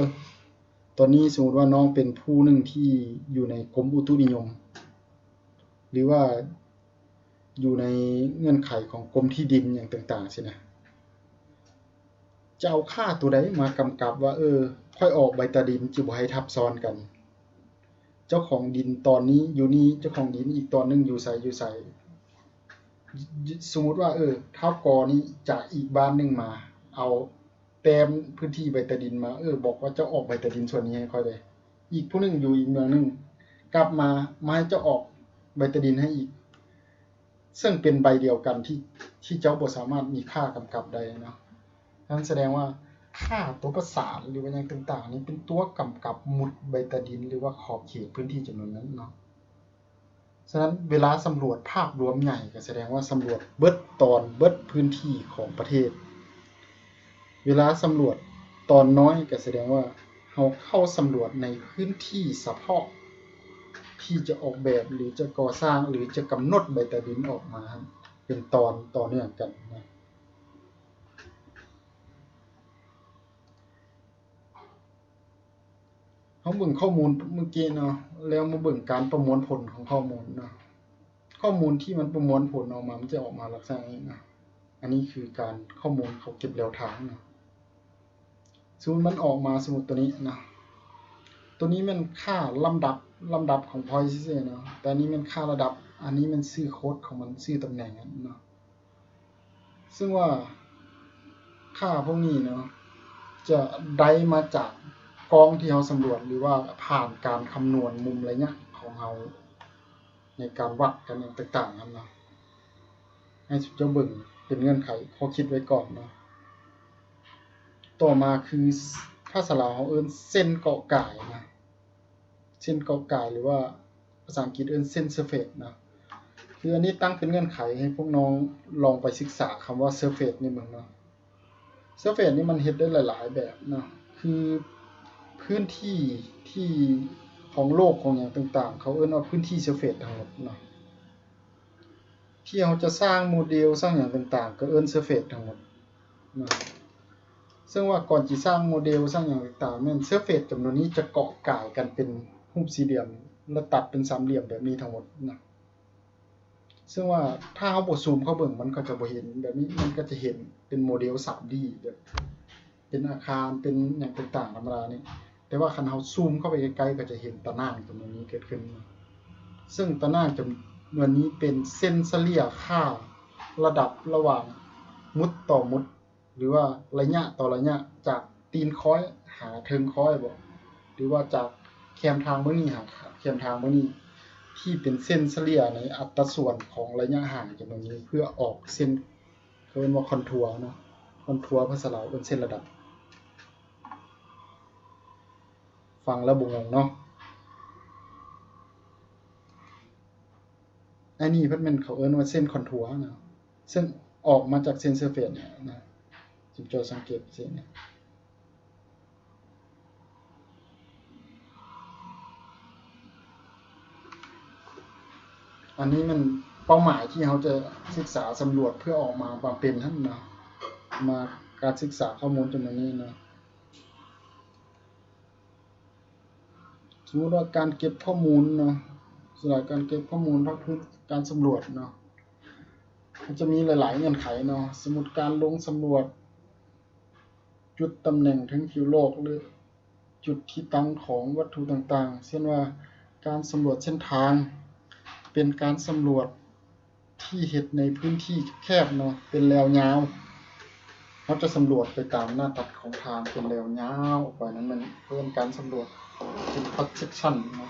ຕອນນີ້ສົມມຸດວ່ານ້ອງເປັນຜູ້ໜຶ່ງທີ່ຢູ່ໃນກົມອຸຕຸນິຍົມ ຫຼືວ່າຢູ່ໃນເງື່ອນໄຂຂອງກົມທີ່ດິນຫຍັງຕ່າງໆຊີ້ນະ ຈະເອົາຄ່າຕົວໃດມາກຳກັບວ່າ ເອີ ຂ້ອຍອອກໃບຕາດິນຈະບໍ່ໃຫ້ທັບຊ້ອນກັນ ເຈົ້າຂອງດິນຕອນນີ້ຢູ່ນີ້ ເຈົ້າຂອງດິນອີກຕອນໜຶ່ງຢູ່ໃສ ຢູ່ໃສ ສົມມຸດວ່າ ເອີ ທ້າວກໍນີ້ຈາກອີກບ້ານໜຶ່ງມາ ເອົາແຕ້ມພື້ນທີ່ໃບຕາດິນມາ ເອີ ບອກວ່າເຈົ້າອອກໃບຕາດິນສ່ວນນີ້ໃຫ້ຂ້ອຍເດີ້ ອີກຜູ້ໜຶ່ງຢູ່ອີກເມືອງໜຶ່ງ ກັບມາ ມາໃຫ້ເຈົ້າອອກໃບຕາດິນໃຫ້ອີກ ເຊິ່ງເປັນໃບດຽວກັນທີ່ ທີ່ເຈົ້າບໍ່ສາມາດມີຄ່າກຳກັບໄດ້ເນາະ. ນັ້ນສະແດງວ່າຄ່າຕົວປະສານ ຫຼືວ່າຫຍັງຕ່າງໆນີ້ ເປັນຕົວກຳກັບໝຸດໃບຕາດິນ ຫຼືວ່າຂອບເຂດພື້ນທີ່ຈຳນວນນັ້ນເນາະ. ສະນັ້ນເວລາສຳຫຼວດພາບລວມໃຫຍ່ ກໍສະແດງວ່າສຳຫຼວດເບິດຕອນເບິດພື້ນທີ່ຂອງປະເທດ. ເວລາສຳຫຼວດຕອນນ້ອຍ ກໍສະແດງວ່າເຮົາເຂົ້າສຳຫຼວດໃນພື້ນທີ່ສະເພາະທີ່ຈະອອກແບບ ຫຼື ຈະກໍ່ສ້າງ ຫຼື ຈະກຳນົດໃບຕາດິນອອກມາເປັນຕອນຕໍ່ເນື່ອງກັນນະ. ເຮົາເບິ່ງຂໍ້ມູນມື້ກີ້ເນາະ ແລ້ວມາເບິ່ງການປະມວນຜົນຂອງຂໍ້ມູນເນາະ. ຂໍ້ມູນທີ່ມັນປະມວນຜົນອອກມາ ມັນຈະອອກມາລັກສະນະນີ້ນະ. ອັນນີ້ຄືການ ຂໍ້ມູນເຂົາເກັບແລວທາງນະ. ສົມມຸດມັນອອກມາ ສົມມຸດຕົວນີ້ນະ ຕົວນີ້ແມ່ນຄ່າລຳດັບ ລຳດັບຂອງພອຍຊື່ໆເນາະ ແຕ່ອັນນີ້ແມ່ນຄ່າລະດັບ ອັນນີ້ແມ່ນຊື່ໂຄດຂອງມັນ ຊື່ຕຳແໜ່ງຫັ້ນເນາະ. ເຊິ່ງວ່າຄ່າພວກນີ້ເນາະ ຈະໄດ້ມາຈາກກ້ອງທີ່ເຮົາສຳຫຼວດ ຫຼືວ່າຜ່ານການຄຳນວນມຸມໄລຍະຂອງເຮົາ ໃນການວັດການຫຍັງຕ່າງໆຫັ້ນເນາະ. ໃຫ້ເຈົ້າເບິ່ງເປັນເງື່ອນໄຂ ຂໍ້ຄິດໄວ້ກ່ອນເນາະ. ຕໍ່ມາຄື ພາສາລາວເຮົາເອີ້ນເສັ້ນເກາະກາຍນະ ເສັ້ນເກາະກາຍ ຫຼືວ່າພາສາອັງກິດເອີ້ນເສັ້ນເຊີເຟດນະ. ຄືອັນນີ້ຕັ້ງເປັນເງື່ອນໄຂໃຫ້ພວກນ້ອງລອງໄປສຶກສາຄຳວ່າເຊີເຟດນີ້ເບິ່ງເນາະ. ເຊີເຟດນີ້ມັນເຮັດໄດ້ຫຼາຍໆແບບເນາະ ຄືພື້ນທີ່ທີ່ຂອງໂລກຂອງຫຍັງຕ່າງໆ ເຂົາເອີ້ນວ່າພື້ນທີ່ເຊີເຟດທັງໝົດເນາະ. ທີ່ເຮົາຈະສ້າງໂມເດວສ້າງຫຍັງຕ່າງໆ ກໍເອີ້ນເຊີເຟດທັງໝົດເນາະ. ເຊິ່ງວ່າກ່ອນຊິສ້າງໂມເດວສ້າງຫຍັງຕ່າງໆ ແມ່ນເຊີເຟດຈຳນວນນີ້ຈະເກາະກາຍກັນເປັນຮູບສີ່ຫຼ່ຽມ ແລະ ຕັດເປັນສາມຫຼ່ຽມແບບນີ້ທັງໝົດເນາະ. ເຊິ່ງວ່າຖ້າເຮົາບໍ່ຊູມເຂົ້າເບິ່ງ ມັນກໍຈະບໍ່ເຫັນແບບນີ້ ມັນກໍຈະເຫັນເປັນໂມເດວສາມດີ ແບບເປັນອາຄານ ເປັນຫຍັງຕ່າງໆທຳມະດານີ້. ແຕ່ວ່າຄັນເຮົາຊູມເຂົ້າໄປໃກ້ໆ ກໍຈະເຫັນຕາໜ່າງຈຳນວນນີ້ເກີດຂຶ້ນ. ເຊິ່ງຕາໜ່າງຈຳນວນນີ້ເປັນເສັ້ນສະເລ່ຍຄ່າລະດັບລະຫວ່າງໝຸດຕໍ່ໝຸດ ຫຼືວ່າໄລຍະຕໍ່ໄລຍະ ຈາກຕີນຄ້ອຍຫາເທິງຄ້ອຍບໍ ຫຼືວ່າຈາກແຄມທາງເບື້ອງນີ້ຫາແຄມທາງເບື້ອງນີ້ ທີ່ເປັນເສັ້ນສະເລ່ຍໃນອັດຕາສ່ວນຂອງໄລຍະຫ່າງຈຳນວນນີ້ ເພື່ອອອກເສັ້ນ ເຂົາເອີ້ນວ່າຄອນທົວເນາະ. ຄອນທົວພາສາລາວເອີ້ນເສັ້ນລະດັບ. ຟັງແລ້ວບໍ່ງົງເນາະ. ອັນນີ້ເພິ່ນແມ່ນເຂົາເອີ້ນວ່າເສັ້ນຄອນທົວນະ ເຊິ່ງອອກມາຈາກເສັ້ນເຊີເຟດນີ້ນະ. ຈຸມເຈົ້າສັງເກດເສັ້ນນີ້ ອັນນີ້ແມ່ນເປົ້າໝາຍທີ່ເຮົາຈະສຶກສາສຳຫຼວດເພື່ອອອກມາ ມາເປັນຫັ້ນນະ ມາການສຶກສາຂໍ້ມູນຈຳນວນນີ້ນະ. ສົມມຸດວ່າການເກັບຂໍ້ມູນເນາະ ສຳລັບການເກັບຂໍ້ມູນພາກພື້ນການສຳຫຼວດເນາະ ມັນຈະມີຫຼາຍໆເງື່ອນໄຂເນາະ. ສົມມຸດການລົງສຳຫຼວດຈຸດຕຳແໜ່ງເທິງຜິວໂລກ ຫຼື ຈຸດທີ່ຕັ້ງຂອງວັດຖຸຕ່າງໆ ເຊັ່ນວ່າການສຳຫຼວດເສັ້ນທາງ ເປັນການສຳຫຼວດ ທີ່ເຮັດໃນພື້ນທີ່ແຄບເນາະ ເປັນແລວຍາວ ເຮົາຈະສຳຫຼວດໄປຕາມໜ້າຕັດຂອງທາງເປັນແລວຍາວອອກໄປ ນັ້ນແມ່ນເອີ້ນການສຳຫຼວດເປັນ cross section ເນາະ.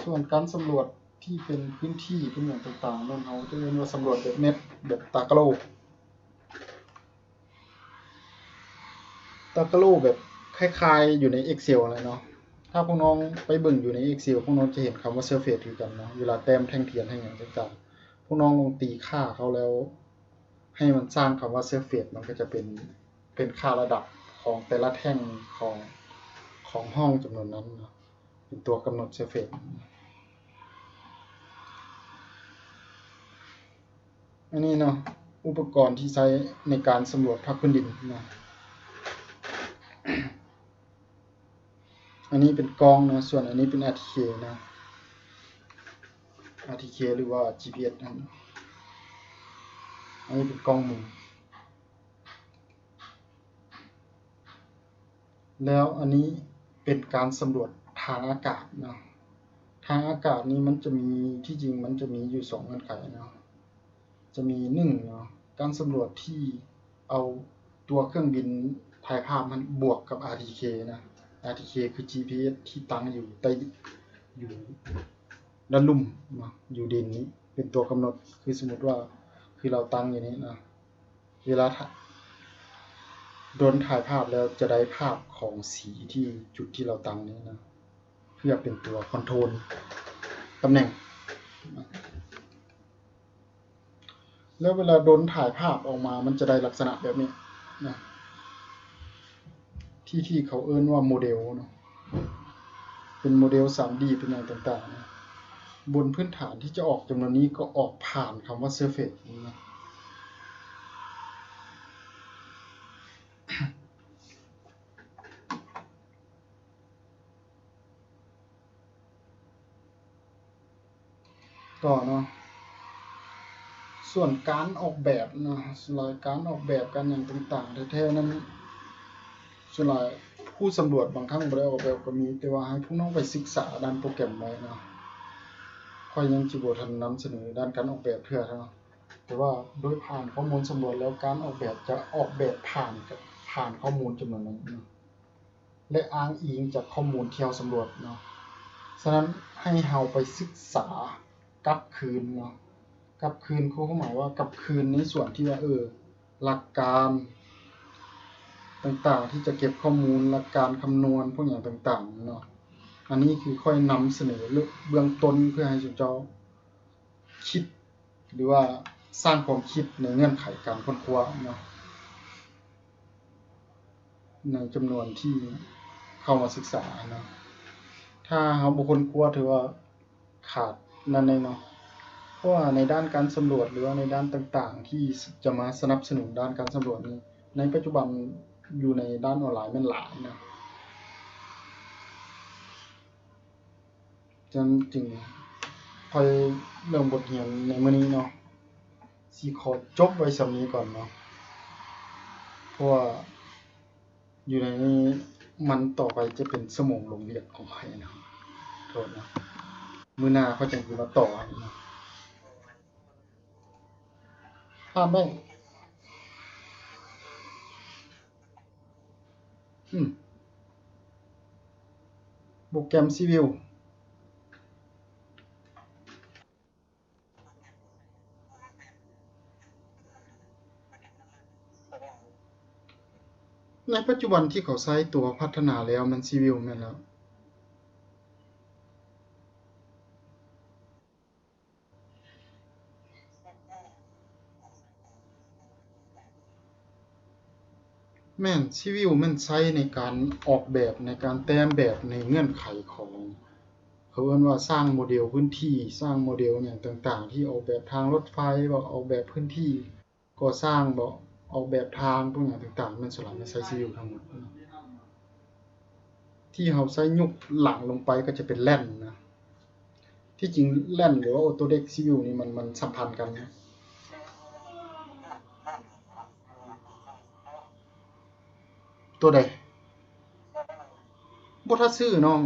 ສ່ວນການສຳຫຼວດທີ່ເປັນພື້ນທີ່ ເປັນຫຍັງຕ່າງໆ ນັ້ນເຮົາຈະເອີ້ນວ່າສຳຫຼວດແບບແມັບ ແບບຕາກະໂຫຼ. ຕາກະໂຫຼແບບຄ້າຍໆຢູ່ໃນ Excel ຫັ້ນແຫຼະເນາະ. ຖ້າພວກນ້ອງໄປເບິ່ງຢູ່ໃນ Excel ພວກນ້ອງຈະເຫັນຄຳວ່າ surface ຄືກັນເນາະ. ເວລາແຕ້ມແທ່ງທຽນແທ່ງຫຍັງຕ່າງໆ ພວກນ້ອງລອງຕີຄ່າເຂົ້າແລ້ວ ໃຫ້ມັນສ້າງຄຳວ່າ surface ມັນກໍຈະເປັນ ເປັນຄ່າລະດັບຂອງແຕ່ລະແທ່ງຂອງ ຂອງຫ້ອງຈຳນວນນັ້ນເນາະ. ປັນຕົວກຳນົດເຊີເຟດ. ອັນນີ້ເນາະ ອຸປະກອນທີ່ໃຊ້ໃນການສຳຫຼວດພາກພື້ນດິນເນາະ. ອັນນີ້ເປັນກ້ອງເນາະ ສ່ວນອັນນີ້ເປັນ ອາທີເຄ ເນາະ ອາທີເຄ ຫຼືວ່າ ຈີພີເອັສ ເນາະ. ອັນນີ້ເປັນກ້ອງໝູນ. ແລ້ວອັນນີ້ເປັນການສຳຫຼວດທາງອາກາດເນາະ. ທາງອາກາດນີ້ມັນຈະມີ ທີ່ຈິງມັນຈະມີຢູ່ສອງເງື່ອນໄຂເນາະ. ຈະມີ ໜຶ່ງເນາະ ການສຳຫຼວດທີ່ເອົາຕົວເຄື່ອງບິນຖ່າຍພາບຫັ້ນບວກກັບ ອາທີເຄ ນະ. ອາທີເຄ ຄື ຈີພີເອັສ ທີ່ຕັ້ງຢູ່ໃຕ້ ຢູ່ດ້ານລຸ່ມເນາະ ຢູ່ດິນນີ້ເປັນຕົວກຳນົດ. ຄືສົມມຸດວ່າ ຄືລາວຕັ້ງຢູ່ນີ້ເນາະ ເວລາ ໂດຣນຖ່າຍພາບແລ້ວຈະໄດ້ພາບຂອງສີທີ່ຈຸດທີ່ລາວຕັ້ງນີ້ນະ ເພື່ອເປັນຕົວຄອນໂທຣນຕຳແໜ່ງ. ແລ້ວເວລາໂດຣນຖ່າຍພາບອອກມາ ມັນຈະໄດ້ລັກສະນະແບບນີ້ນະ ທີ່ ທີ່ເຂົາເອີ້ນວ່າໂມເດວເນາະ ເປັນໂມເດວສາມດີ ເປັນຫຍັງຕ່າງໆນະ. ບົນພື້ນຖານທີ່ຈະອອກຈຳນວນນີ້ ກໍອອກຜ່ານຄຳວ່າເຊີເຟດນີ້ນະ. ຕໍ່ເນາະ ສ່ວນການອອກແບບເນາະ ສ່ວນຫຼາຍການອອກແບບ ການຫຍັງຕ່າງໆແທ້ໆນັ້ນ ສ່ວນຫຼາຍຜູ້ສຳຫຼວດບາງຄັ້ງບໍ່ໄດ້ອອກແບບກໍມີ, ແຕ່ວ່າໃຫ້ພວກນ້ອງໄປສຶກສາດ້ານໂປຣແກຣມໄວ້ເນາະ. ຂ້ອຍຍັງຊິບໍ່ທັນນຳສະເໜີດ້ານການອອກແບບເທື່ອເນາະ, ແຕ່ວ່າໂດຍຜ່ານຂໍ້ມູນສຳຫຼວດແລ້ວ ການອອກແບບຈະອອກແບບຜ່ານ ຜ່ານຂໍ້ມູນຈຳນວນໜຶ່ງເນາະ. ແລະ ອ້າງອີງຈາກຂໍ້ມູນທີ່ເຮົາສຳຫຼວດເນາະ. ສະນັ້ນ ໃຫ້ເຮົາໄປສຶກສາກັບຄືນເນາະ, ກັບຄືນ ຄືຄວາມໝາຍວ່າກັບຄືນໃນສ່ວນທີ່ວ່າ ເອີ ຫຼັກການຕ່າງໆ ທີ່ຈະເກັບຂໍ້ມູນ, ຫຼັກການຄຳນວນ ພວກຫຍັງຕ່າງໆເນາະ. ອັນນີ້ຄືຂ້ອຍນຳສະເໜີເບື້ອງຕົ້ນ ເພື່ອໃຫ້ຊຸມເຈົ້າຄິດ ຫຼືວ່າສ້າງຄວາມຄິດໃນເງື່ອນໄຂການຄົ້ນຄວ້າເນາະ ໃນຈຳນວນທີ່ເຂົ້າມາສຶກສາເນາະ. ຖ້າເຮົາບໍ່ຄົ້ນຄວ້າ ຖືວ່າຂາດນັ້ນເດເນາະ, ເພາະວ່າໃນດ້ານການສຳຫຼວດ ຫຼືວ່າໃນດ້ານຕ່າງໆ ທີ່ຈະມາສະໜັບສະໜູນດ້ານການສຳຫຼວດນີ້ ໃນປັດຈຸບັນຢູ່ໃນດ້ານອອນລາຍແມ່ນຫຼາຍເນາະ. ຈັ່ງ ຈຶ່ງຂ້ອຍເລື່ອງບົດຮຽນໃນມື້ນີ້ເນາະ ຊິຂໍຈົບໄວ້ສ່ຳນີ້ກ່ອນເນາະ, ເພາະວ່າຢູ່ໃນນີ້ມັນຕໍ່ໄປຈະເປັນຊົ່ວໂມງລົງວຽກຂອງຂ້ອຍເນາະ. ໂທດເນາະ, ມື້ໜ້າຂ້ອຍຈັ່ງຊິມາຕໍ່ເນາະ. ຜ່ານໄດ້. ອືມ ໂປຣແກຣມຊີວິວ ໃນປັດຈຸບັນທີ່ເຂົາໃຊ້ຕົວພັດທະນາແລ້ວ ມັນຊີວິວແມ່ນແລ້ວ. ແມ່ນ ຊີວິວແມ່ນໃຊ້ໃນການອອກແບບ ໃນການແຕ້ມແບບໃນເງື່ອນໄຂຂອງ ເຂົາເອີ້ນວ່າສ້າງໂມເດວພື້ນທີ່ ສ້າງໂມເດວຫຍັງຕ່າງໆ ທີ່ອອກແບບທາງລົດໄຟບໍ ອອກແບບພື້ນທີ່ ກໍ່ສ້າງບໍ ອອກແບບທາງ ພວກຫຍັງຕ່າງໆ ແມ່ນສ່ວນຫຼາຍແມ່ນໃຊ້ຊີວິວທັງໝົດ. ທີ່ເຮົາໃຊ້ຍຸກຫຼັງລົງໄປກໍຈະເປັນແລນນະ. ທີ່ຈິງແລນ ຫຼືວ່າໂອໂຕເດັກຊີວິວນີ້ ມັນ ມັນສຳພັນກັນນະ. ຕົວໃດ? ບໍ່ທັນຊື້ນ້ອງ.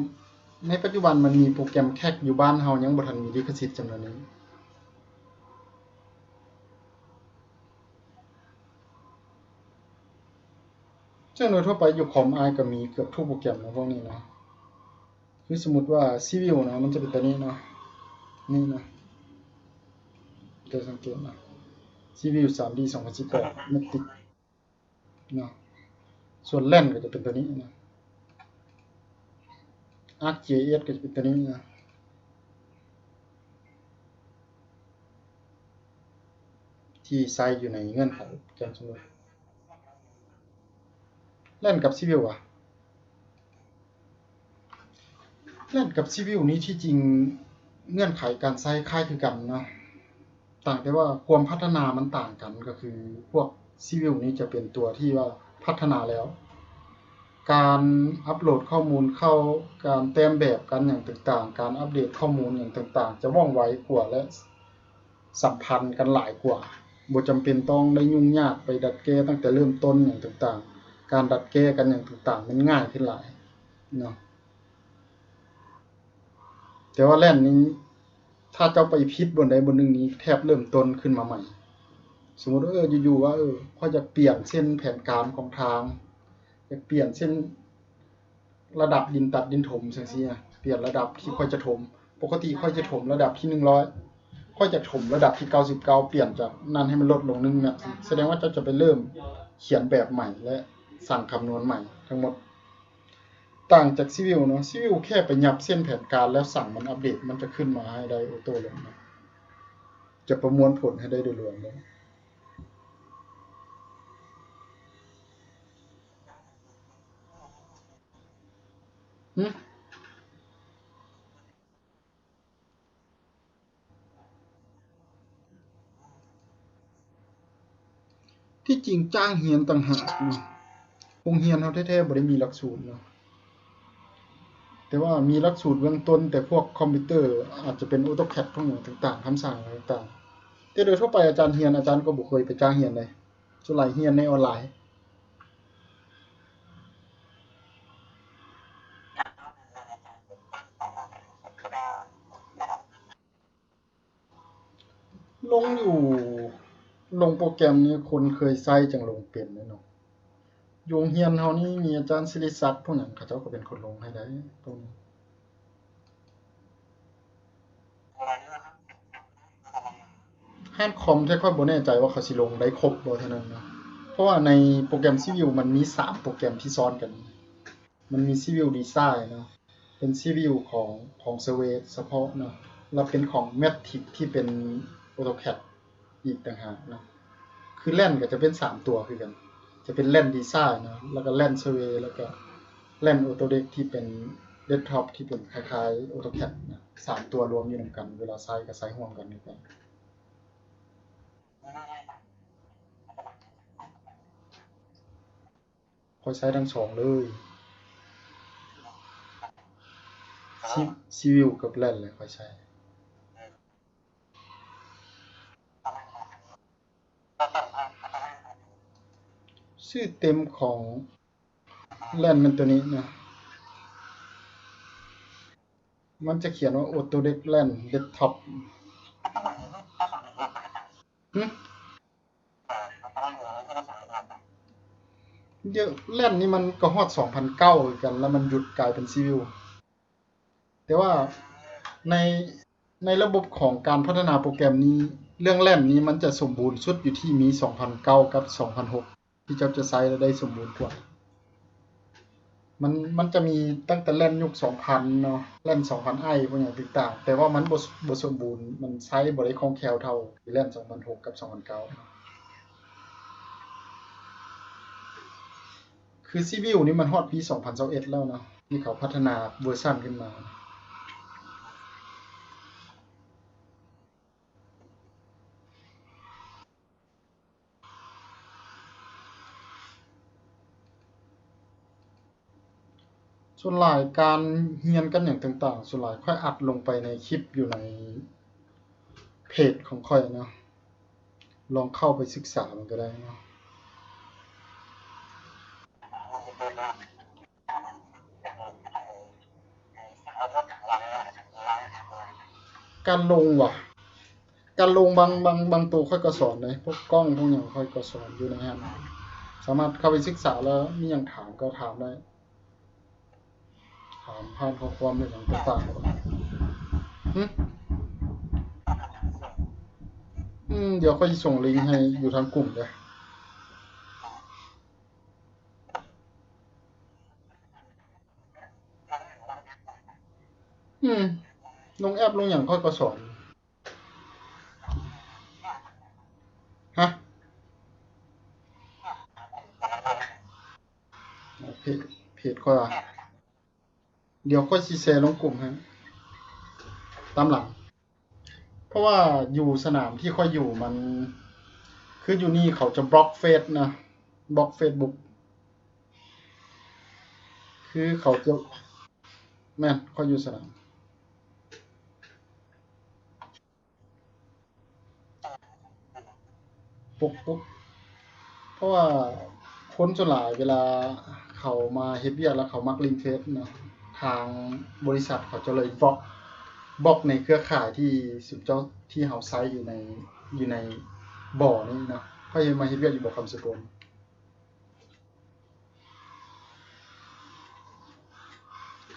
ໃນປັດຈຸບັນມັນມີໂປຣແກຣມແຄັກຢູ່ບ້ານເຮົາ ຍັງບໍ່ທັນມີລິຂະສິດຈຳນວນໜຶ່ງ. ເຊິ່ງໂດຍທົ່ວໄປຢູ່ຄອມອ້າຍກໍມີເກືອບທຸກໂປຣແກຣມນະພວກນີ້ນະ. ຄືສົມມຸດວ່າຊີວິວນະ ມັນຈະເປັນຕົວນີ້ເນາະ ນີ້ນະ ຈະສັງເກດນະ ຊີວິວສາມດີສອງພັນສິບແປດ ແມັດຕິກ ເນາະ. ສ່ວນແລນກໍຈະເປັນຕົວນີ້ນະ ອາກຈີໄອເອສກໍຈະເປັນຕົວນີ້ນະ ທີ່ໃຊ້ຢູ່ໃນເງື່ອນໄຂການສຳຫຼວດ. ແລນກັບຊີວິວຫວາ? ແລນກັບຊີວິວນີ້ທີ່ຈິງເງື່ອນໄຂການໃຊ້ຄ້າຍຄືກັນເນາະ, ຕ່າງແຕ່ວ່າຄວາມພັດທະນາມັນຕ່າງກັນ ກໍຄືພວກຊີວິວນີ້ຈະເປັນຕົວທີ່ວ່າພັດທະນາແລ້ວ, ການອັບໂຫຼດຂໍ້ມູນເຂົ້າ, ການແຕ້ມແບບ, ການຫຍັງຕ່າງໆ, ການອັບເດດຂໍ້ມູນຫຍັງຕ່າງໆ ຈະວ່ອງໄວກວ່າ ແລະ ສຳພັນກັນຫຼາຍກວ່າ, ບໍ່ຈຳເປັນຕ້ອງໄດ້ຫຍຸ້ງຍາກໄປດັດແກ້ຕັ້ງແຕ່ເລີ່ມຕົ້ນຫຍັງຕ່າງໆ, ການດັດແກ້ກັນຫຍັງຕ່າງໆ ມັນງ່າຍຂຶ້ນຫຼາຍເນາະ. ແຕ່ວ່າແລນນີ້ ຖ້າເຈົ້າໄປຜິດບ່ອນໃດບ່ອນໜຶ່ງນີ້ ແທບເລີ່ມຕົ້ນຂຶ້ນມາໃໝ່. ສົມມຸດວ່າ ເອີ ຢູ່ໆ ວ່າ ເອີ ຂ້ອຍຢາກປ່ຽນເສັ້ນແຜນການຂອງທາງ, ຢາກປ່ຽນເສັ້ນ ລະດັບດິນຕັດດິນຖົມຈັ່ງຊີ້ນະ, ປ່ຽນລະດັບທີ່ຂ້ອຍຈະຖົມ. ປົກກະຕິຂ້ອຍຈະຖົມລະດັບທີໜຶ່ງຮ້ອຍ, ຂ້ອຍຈະຖົມລະດັບທີເກົ້າສິບເກົ້າ, ປ່ຽນຈາກນັ້ນໃຫ້ມັນລົດລົງໜຶ່ງແມັດ, ສະແດງວ່າເຈົ້າຈະໄປເລີ່ມຂຽນແບບໃໝ່ ແລະ ສ້າງຄຳນວນໃໝ່ທັງໝົດ. ຕ່າງຈາກຊີວິວເນາະ, ຊີວິວແຄ່ໄປຫຍັບເສັ້ນແຜນການ ແລ້ວສັ່ງມັນອັບເດດ, ມັນຈະຂຶ້ນມາໃຫ້ໄດ້ໂອໂຕ້ເລີຍເນາະ, ຈະປະມວນຜົນໃຫ້ໄດ້ໂດຍລວມເລີຍ. ຫຶ? ທີ່ຈິງຈ້າງຮຽນຕ່າງຫາກເນາະ, ໂຮງຮຽນເຮົາແທ້ໆບໍ່ໄດ້ມີຫຼັກສູດເນາະ, ແຕ່ວ່າມີຫຼັກສູດເບື້ອງຕົ້ນ ແຕ່ພວກຄອມພິວເຕີ ອາດຈະເປັນ AutoCAD ພວກຫຍັງຕ່າງໆ, ຄຳສັ່ງຕ່າງໆ, ແຕ່ໂດຍທົ່ວໄປອາຈານຮຽນ ອາຈານກໍບໍ່ເຄີຍໄປຈ້າງຮຽນເດ. ສ່ວນຫຼາຍຮຽນໃນອອນລາຍ. ລົງຢູ່ ລົງໂປຣແກຣມນີ້ຄົນເຄີຍໃຊ້ຈັ່ງລົງເປັນເດ້ເນາະ. ຢູ່ໂຮງຮຽນເຮົານີ້ມີອາຈານສິລິສັກ ພວກຫຍັງ ເຂົາເຈົ້າກໍເປັນຄົນລົງໃຫ້ໄດ້ ພວກນີ້. ຮ້ານຄອມແທ້ຂ້ອຍບໍ່ແນ່ໃຈວ່າເຂົາຊິລົງໄດ້ຄົບບໍ່ເທົ່ານັ້ນນະ, ເພາະວ່າໃນໂປຣແກຣມຊີວິວມັນມີສາມໂປຣແກຣມທີ່ຊ້ອນກັນ, ມັນມີຊີວິວດີໄຊນ໌ເນາະ, ເປັນຊີວິວຂອງ ຂອງເຊີເວສະເພາະເນາະ, ແລ້ວເປັນຂອງແມັດທຣິກທີ່ເປັນໂອໂຕແຄັດ ອີກຕ່າງຫາກເນາະ. ຄືແລນກໍຈະເປັນສາມຕົວຄືກັນ, ຈະເປັນແລນດີໄຊນ໌ເນາະ, ແລ້ວກໍແລນເຊີເວ ແລ້ວກໍແລນໂອໂຕເດັກທີ່ເປັນເດັສທັອບ ທີ່ເປັນຄ້າຍໆໂອໂຕແຄັດນະ, ສາມຕົວລວມຢູ່ນຳກັນ, ເວລາໃຊ້ກໍໃຊ້ຮ່ວມກັນຄືກັນ. ຂ້ອຍໃຊ້ທັງສອງເລີຍ, ຊີ-, ຊີວິວກັບແລນແຫຼະຂ້ອຍໃຊ້. ຊື່ເຕັມຂອງແລນແມ່ນຕົວນີ້ນະ, ມັນຈະຂຽນວ່າໂອໂຕເດັກແລນເດັສທັອບ. ຫຶ? ດຽວ ແລນນີ້ມັນກໍຮອດສອງພັນເກົ້າຄືກັນ ແລ້ວມັນຢຸດກາຍເປັນຊີວິວ. ແຕ່ວ່າໃນ ໃນລະບົບຂອງການພັດທະນາໂປຣແກຣມນີ້ ເລື່ອງແລນນີ້ມັນຈະສົມບູນສຸດຢູ່ທີ່ມີສອງພັນເກົ້າກັບສອງພັນຫົກ ທີ່ເຈົ້າຈະໃຊ້ແລ້ວໄດ້ສົມບູນກວ່າ. ມັນ ມັນຈະມີຕັ້ງແຕ່ແລນຍຸກສອງພັນເນາະ, ແລນສອງພັນໄອ ພວກຫຍັງຕ່າງໆ, ແຕ່ວ່າມັນບໍ່ ບໍ່ສົມບູນ, ມັນໃຊ້ບໍ່ໄດ້ຄ່ອງແຄ້ວເທົ່າແລນສອງພັນຫົກກັບສອງພັນເກົ້າ. ຄືຊີວິວນີ້ມັນຮອດປີສອງພັນຊາວເອັດແລ້ວເນາະ ທີ່ເຂົາພັດທະນາເວີຊັນຂຶ້ນມາ. ສ່ວນຫຼາຍການຮຽນກັນຫຍັງຕ່າງໆ ສ່ວນຫຼາຍຂ້ອຍອັດລົງໄປໃນຄລິບຢູ່ໃນເພຈຂອງຂ້ອຍເນາະ, ລອງເຂົ້າໄປສຶກສາເບິ່ງກໍໄດ້ເນາະ. ການລົງຫວາ? ການລົງບາງ ບາງ ບາງໂຕຂ້ອຍກໍສອນເດ້, ພວກກ້ອງພວກຫຍັງຂ້ອຍກໍສອນຢູ່ໃນຫັ້ນ, ສາມາດເຂົ້າໄປສຶກສາແລ້ວມີຫຍັງຖາມກໍຖາມໄດ້, ຖາມຜ່ານຂໍ້ຄວາມອີ່ຫຍັງຕ່າງໆ. ຫຶ? ອືມ ດຽວຂ້ອຍຊິສົ່ງລິງໃຫ້ຢູ່ທາງກຸ່ມເດີ້. ອືມ ລົງແອັບລົງຫຍັງຂ້ອຍກໍສອນ. ຮະ? ເພຈ ເພຈຂ້ອຍວ່າ ດຽວຂ້ອຍຊິແຊລົງກຸ່ມໃຫ້ຕາມຫຼັງ. ເພາະວ່າຢູ່ສະໜາມທີ່ຂ້ອຍຢູ່ມັນ ຄືຢູ່ນີ້ເຂົາຈະບລັອກເຟສນະ ບລັອກເຟສບຸກ ຄືເຂົາຈະ ແມ່ນ ຂ້ອຍຢູ່ສະໜາມ ປຸກ ປຸກ ເພາະວ່າຄົນສ່ວນຫຼາຍເວລາເຂົາມາເຮັດວຽກແລ້ວເຂົາມັກຫຼິ້ນເຟສນະ ທາງບໍລິສັດເຂົາຈະເລີຍບລັອກ ບລັອກໃນເຄືອຂ່າຍທີ່ຊຸມເຈົ້າ ທີ່ເຮົາໃຊ້ຢູ່ໃນ ຢູ່ໃນບໍ່ນີ້ນະ. ຂ້ອຍມາເຮັດວຽກຢູ່ບໍ່ຄຳສະກົນ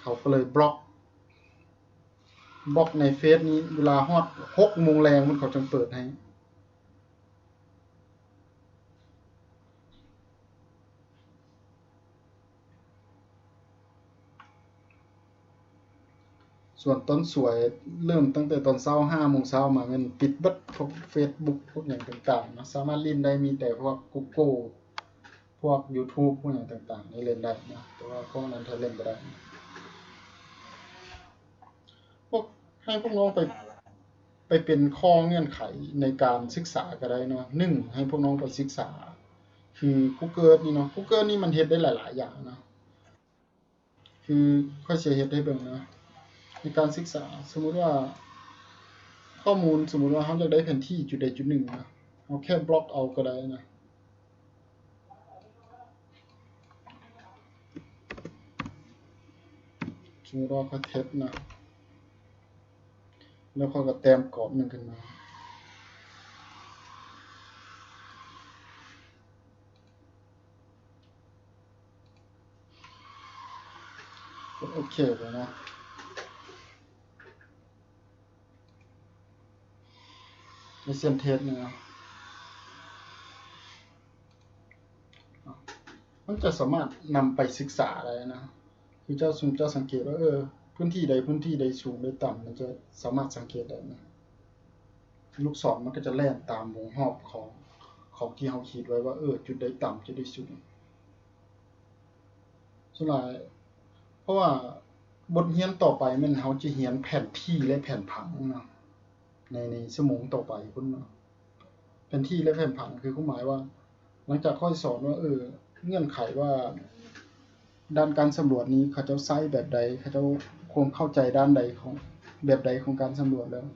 ເຂົາກໍເລີຍບລັອກ ບລັອກໃນເຟສນີ້ ເວລາຮອດຫົກໂມງແລງພຸ້ນເຂົາຈັ່ງເປີດໃຫ້. ສ່ວນຕອນສວຍເລີ່ມຕັ້ງແຕ່ຕອນເຊົ້າ ຫ້າໂມງເຊົ້າມາ ແມ່ນປິດເບິດ ພວກເຟສບຸກ ພວກຫຍັງຕ່າງໆເນາະ ສາມາດຫຼິ້ນໄດ້ ມີແຕ່ພວກກູໂກ ພວກຢູທູບ ພວກຫຍັງຕ່າງໆນີ້ຫຼິ້ນໄດ້ນະ ແຕ່ວ່າພວກນັ້ນຖ້າຫຼິ້ນບໍ່ໄດ້ ພວກ ໃຫ້ພວກນ້ອງໄປ ໄປເປັນຂໍ້ເງື່ອນໄຂໃນການສຶກສາກໍໄດ້ເນາະ. ໜຶ່ງ ໃຫ້ພວກນ້ອງໄປສຶກສາ ຄື Google ນີ້ເນາະ Google ນີ້ມັນເຮັດໄດ້ຫຼາຍໆຢ່າງເນາະ. ຄືຂ້ອຍຊິເຮັດໃຫ້ເບິ່ງນະ ໃນການສຶກສາ ສົມມຸດວ່າຂໍ້ມູນ ສົມມຸດວ່າເຮົາຢາກໄດ້ແຜນທີ່ຈຸດໃດຈຸດໜຶ່ງນະ ເຮົາແຄ່ບລັອກເອົາກໍໄດ້ນະ. ສົມມຸດວ່າຂ້ອຍເທັດນະ ແລ້ວຂ້ອຍກໍແຕ້ມກອບໜຶ່ງຂຶ້ນມາ. ກົດໂອເຄໄປເນາະ ໃນເສັ້ນເທັດນີ້ເນາະ ມັນຈະສາມາດນຳໄປສຶກສາໄດ້ນະ. ຄືເຈົ້າ ຊຸມເຈົ້າສັງເກດວ່າ ເອີ ພື້ນທີ່ໃດ ພື້ນທີ່ໃດສູງ ໃດຕ່ຳ ມັນຈະສາມາດສັງເກດໄດ້ນະ. ລູກສອນມັນກໍຈະແລ່ນຕາມວົງຮອບຂອງ ຂອງທີ່ເຮົາຂີດໄວ້ວ່າ ເອີ ຈຸດໃດຕ່ຳ ຈຸດໃດສູງ. ສ່ວນຫຼາຍ ເພາະວ່າບົດຮຽນຕໍ່ໄປແມ່ນເຮົາຈະຮຽນແຜນທີ່ ແລະ ແຜນຜັງເນາະ ໃນ ໃນຊົ່ວໂມງຕໍ່ໄປພຸ້ນເນາະ. ແຜນທີ່ ແລະ ແຜນຜັງ ຄືຄວາມໝາຍວ່າ ຫຼັງຈາກຂ້ອຍສອນວ່າ ເອີ ເງື່ອນໄຂວ່າ ດ້ານການສຳຫຼວດນີ້ເຂົາເຈົ້າໃຊ້ແບບໃດ ເຂົາເຈົ້າຄວາມເຂົ້າໃຈດ້ານໃດຂອງ ແບບໃດຂອງການສຳຫຼວດແລ້ວ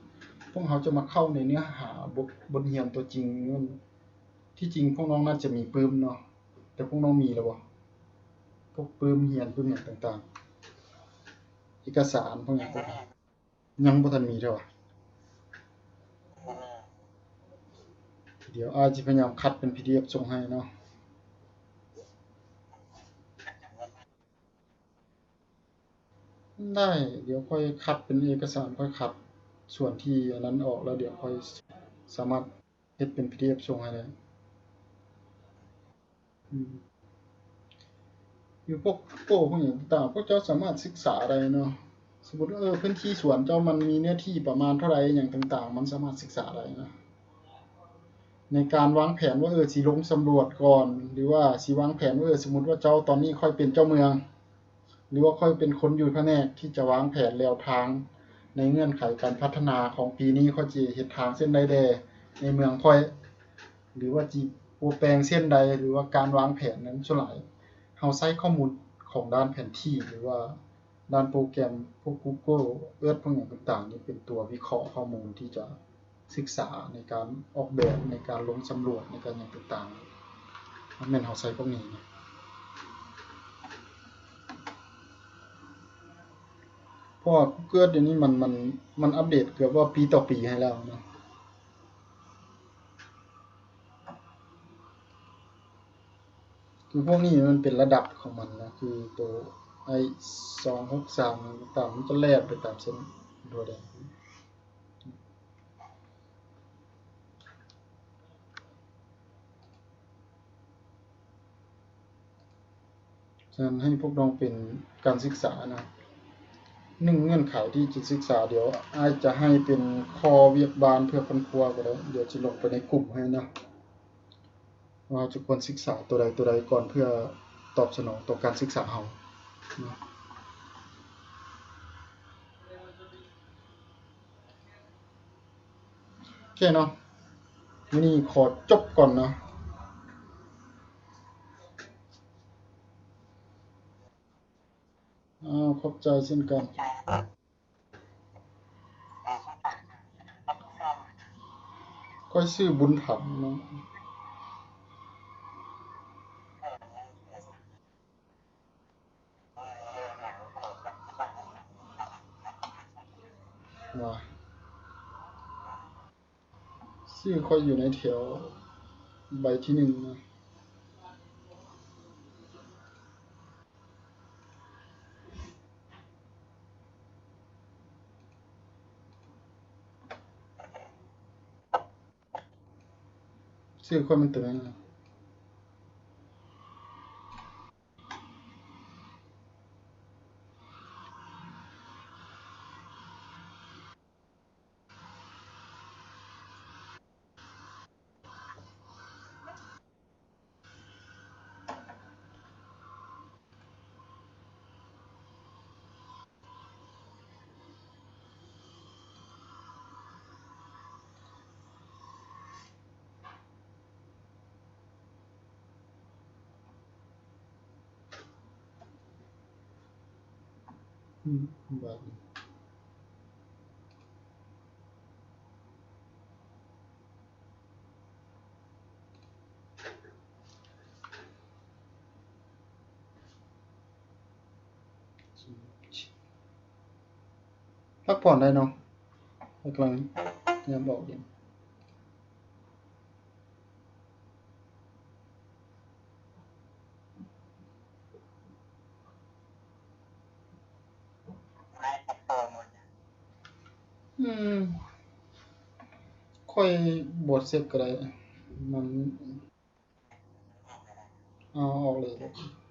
ພວກເຮົາຈະມາເຂົ້າໃນເນື້ອຫາບົດ ບົດຮຽນຕົວຈິງ. ທີ່ຈິງພວກນ້ອງໜ້າຈະມີປຶ້ມເນາະ ແຕ່ພວກນ້ອງມີແລ້ວບໍ່? ພວກປຶ້ມຮຽນ ປຶ້ມຫຍັງຕ່າງໆ ເອກະສານພວກຫຍັງຕ່າງໆ ຍັງບໍ່ທັນມີເທື່ອຫວາ? ດຽວອ້າຍຊິພະຍາຍາມຄັດເປັນ ພີດີເອັຟ ສົ່ງໃຫ້ເນາະ. ໄດ້ ດຽວຂ້ອຍຄັດເປັນເອກະສານ ຂ້ອຍຄັດສ່ວນທີ່ອັນນັ້ນອອກ ແລ້ວດຽວຂ້ອຍສາມາດເຮັດເປັນ ພີດີເອັຟ ສົ່ງໃຫ້ໄດ້. ອືມ ຢູ່ພວກ Google ພວກຫຍັງຕ່າງໆ ພວກເຈົ້າສາມາດສຶກສາໄດ້ເນາະ. ສົມມຸດວ່າ ເອີ ພື້ນທີ່ສວນເຈົ້າມັນມີເນື້ອທີ່ປະມານເທົ່າໃດ ຫຍັງຕ່າງໆ ມັນສາມາດສຶກສາໄດ້ນະ ໃນການວາງແຜນວ່າ ເອີ ຊິລົງສຳຫຼວດກ່ອນ ຫຼືວ່າຊິວາງແຜນວ່າ ເອີ ສົມມຸດວ່າເຈົ້າ ຕອນນີ້ຂ້ອຍເປັນເຈົ້າເມືອງ ຫຼືວ່າຂ້ອຍເປັນຄົນຢູ່ພະແນກທີ່ຈະວາງແຜນແນວທາງໃນເງື່ອນໄຂການພັດທະນາຂອງປີນີ້ ຂ້ອຍຈະເຮັດທາງເສັ້ນໃດແດ່ໃນເມືອງຂ້ອຍ ຫຼືວ່າຊິປົວແປງເສັ້ນໃດ ຫຼືວ່າການວາງແຜນນັ້ນ. ສ່ວນຫຼາຍເຮົາໃຊ້ຂໍ້ມູນຂອງດ້ານແຜນທີ່ ຫຼືວ່າດ້ານໂປຣແກຣມ ພວກ Google Earth ພວກຫຍັງຕ່າງໆນີ້ ເປັນຕົວວິເຄາະຂໍ້ມູນທີ່ຈະ ສຶກສາໃນການອອກແບບ ໃນການລົງສຳຫຼວດ ໃນການຫຍັງຕ່າງໆ ແມ່ນເຮົາໃຊ້ພວກນີ້ນະ. ເພາະວ່າ Google Earth ດຽວນີ້ມັນ ມັນ ມັນອັບເດດເກືອບວ່າປີຕໍ່ປີໃຫ້ແລ້ວເນາະ. ຄືພວກນີ້ມັນເປັນລະດັບຂອງມັນນະ ຄືໂຕ ໄອ ສອງຫົກສາມ ຕ່າງໆ ມັນຈະແລ່ນໄປຕາມເສັ້ນຫົວແດງ. ສະນັ້ນໃຫ້ພວກນ້ອງເປັນການສຶກສານະ ໜຶ່ງເງື່ອນໄຂທີ່ຈະສຶກສາ. ດຽວອ້າຍຈະໃຫ້ເປັນຂໍ້ວຽກບ້ານເພື່ອຄົ້ນຄວ້າກໍໄດ້ ດຽວຈະລົງໄປໃນກຸ່ມໃຫ້ນະ ວ່າເຮົາຈະຄວນສຶກສາຕົວໃດຕົວໃດກ່ອນ ເພື່ອຕອບສະໜອງຕໍ່ການສຶກສາເຮົາເນາະ. ເຄເນາະ ມື້ນີ້ຂໍຈົບກ່ອນເນາະ. ອ້າວ ຂອບໃຈເຊັ່ນກັນ. ຂ້ອຍຊື່ບຸນທຳເນາະ. ວ່າ ຊື່ຂ້ອຍຢູ່ໃນແຖວໃບທີໜຶ່ງນະ. ຊື່ຂ້ອຍມັນຕົວນັ້ນນະ. ອືມ ບາດນີ້ ພັກຜ່ອນໄດ້ເນາະ ກຳລັງຍາມອອກຢູ່. ອືມ ຂ້ອຍບໍ່ເຊັກກໍໄດ້ ມັນ ເອົາອອກເລີຍ.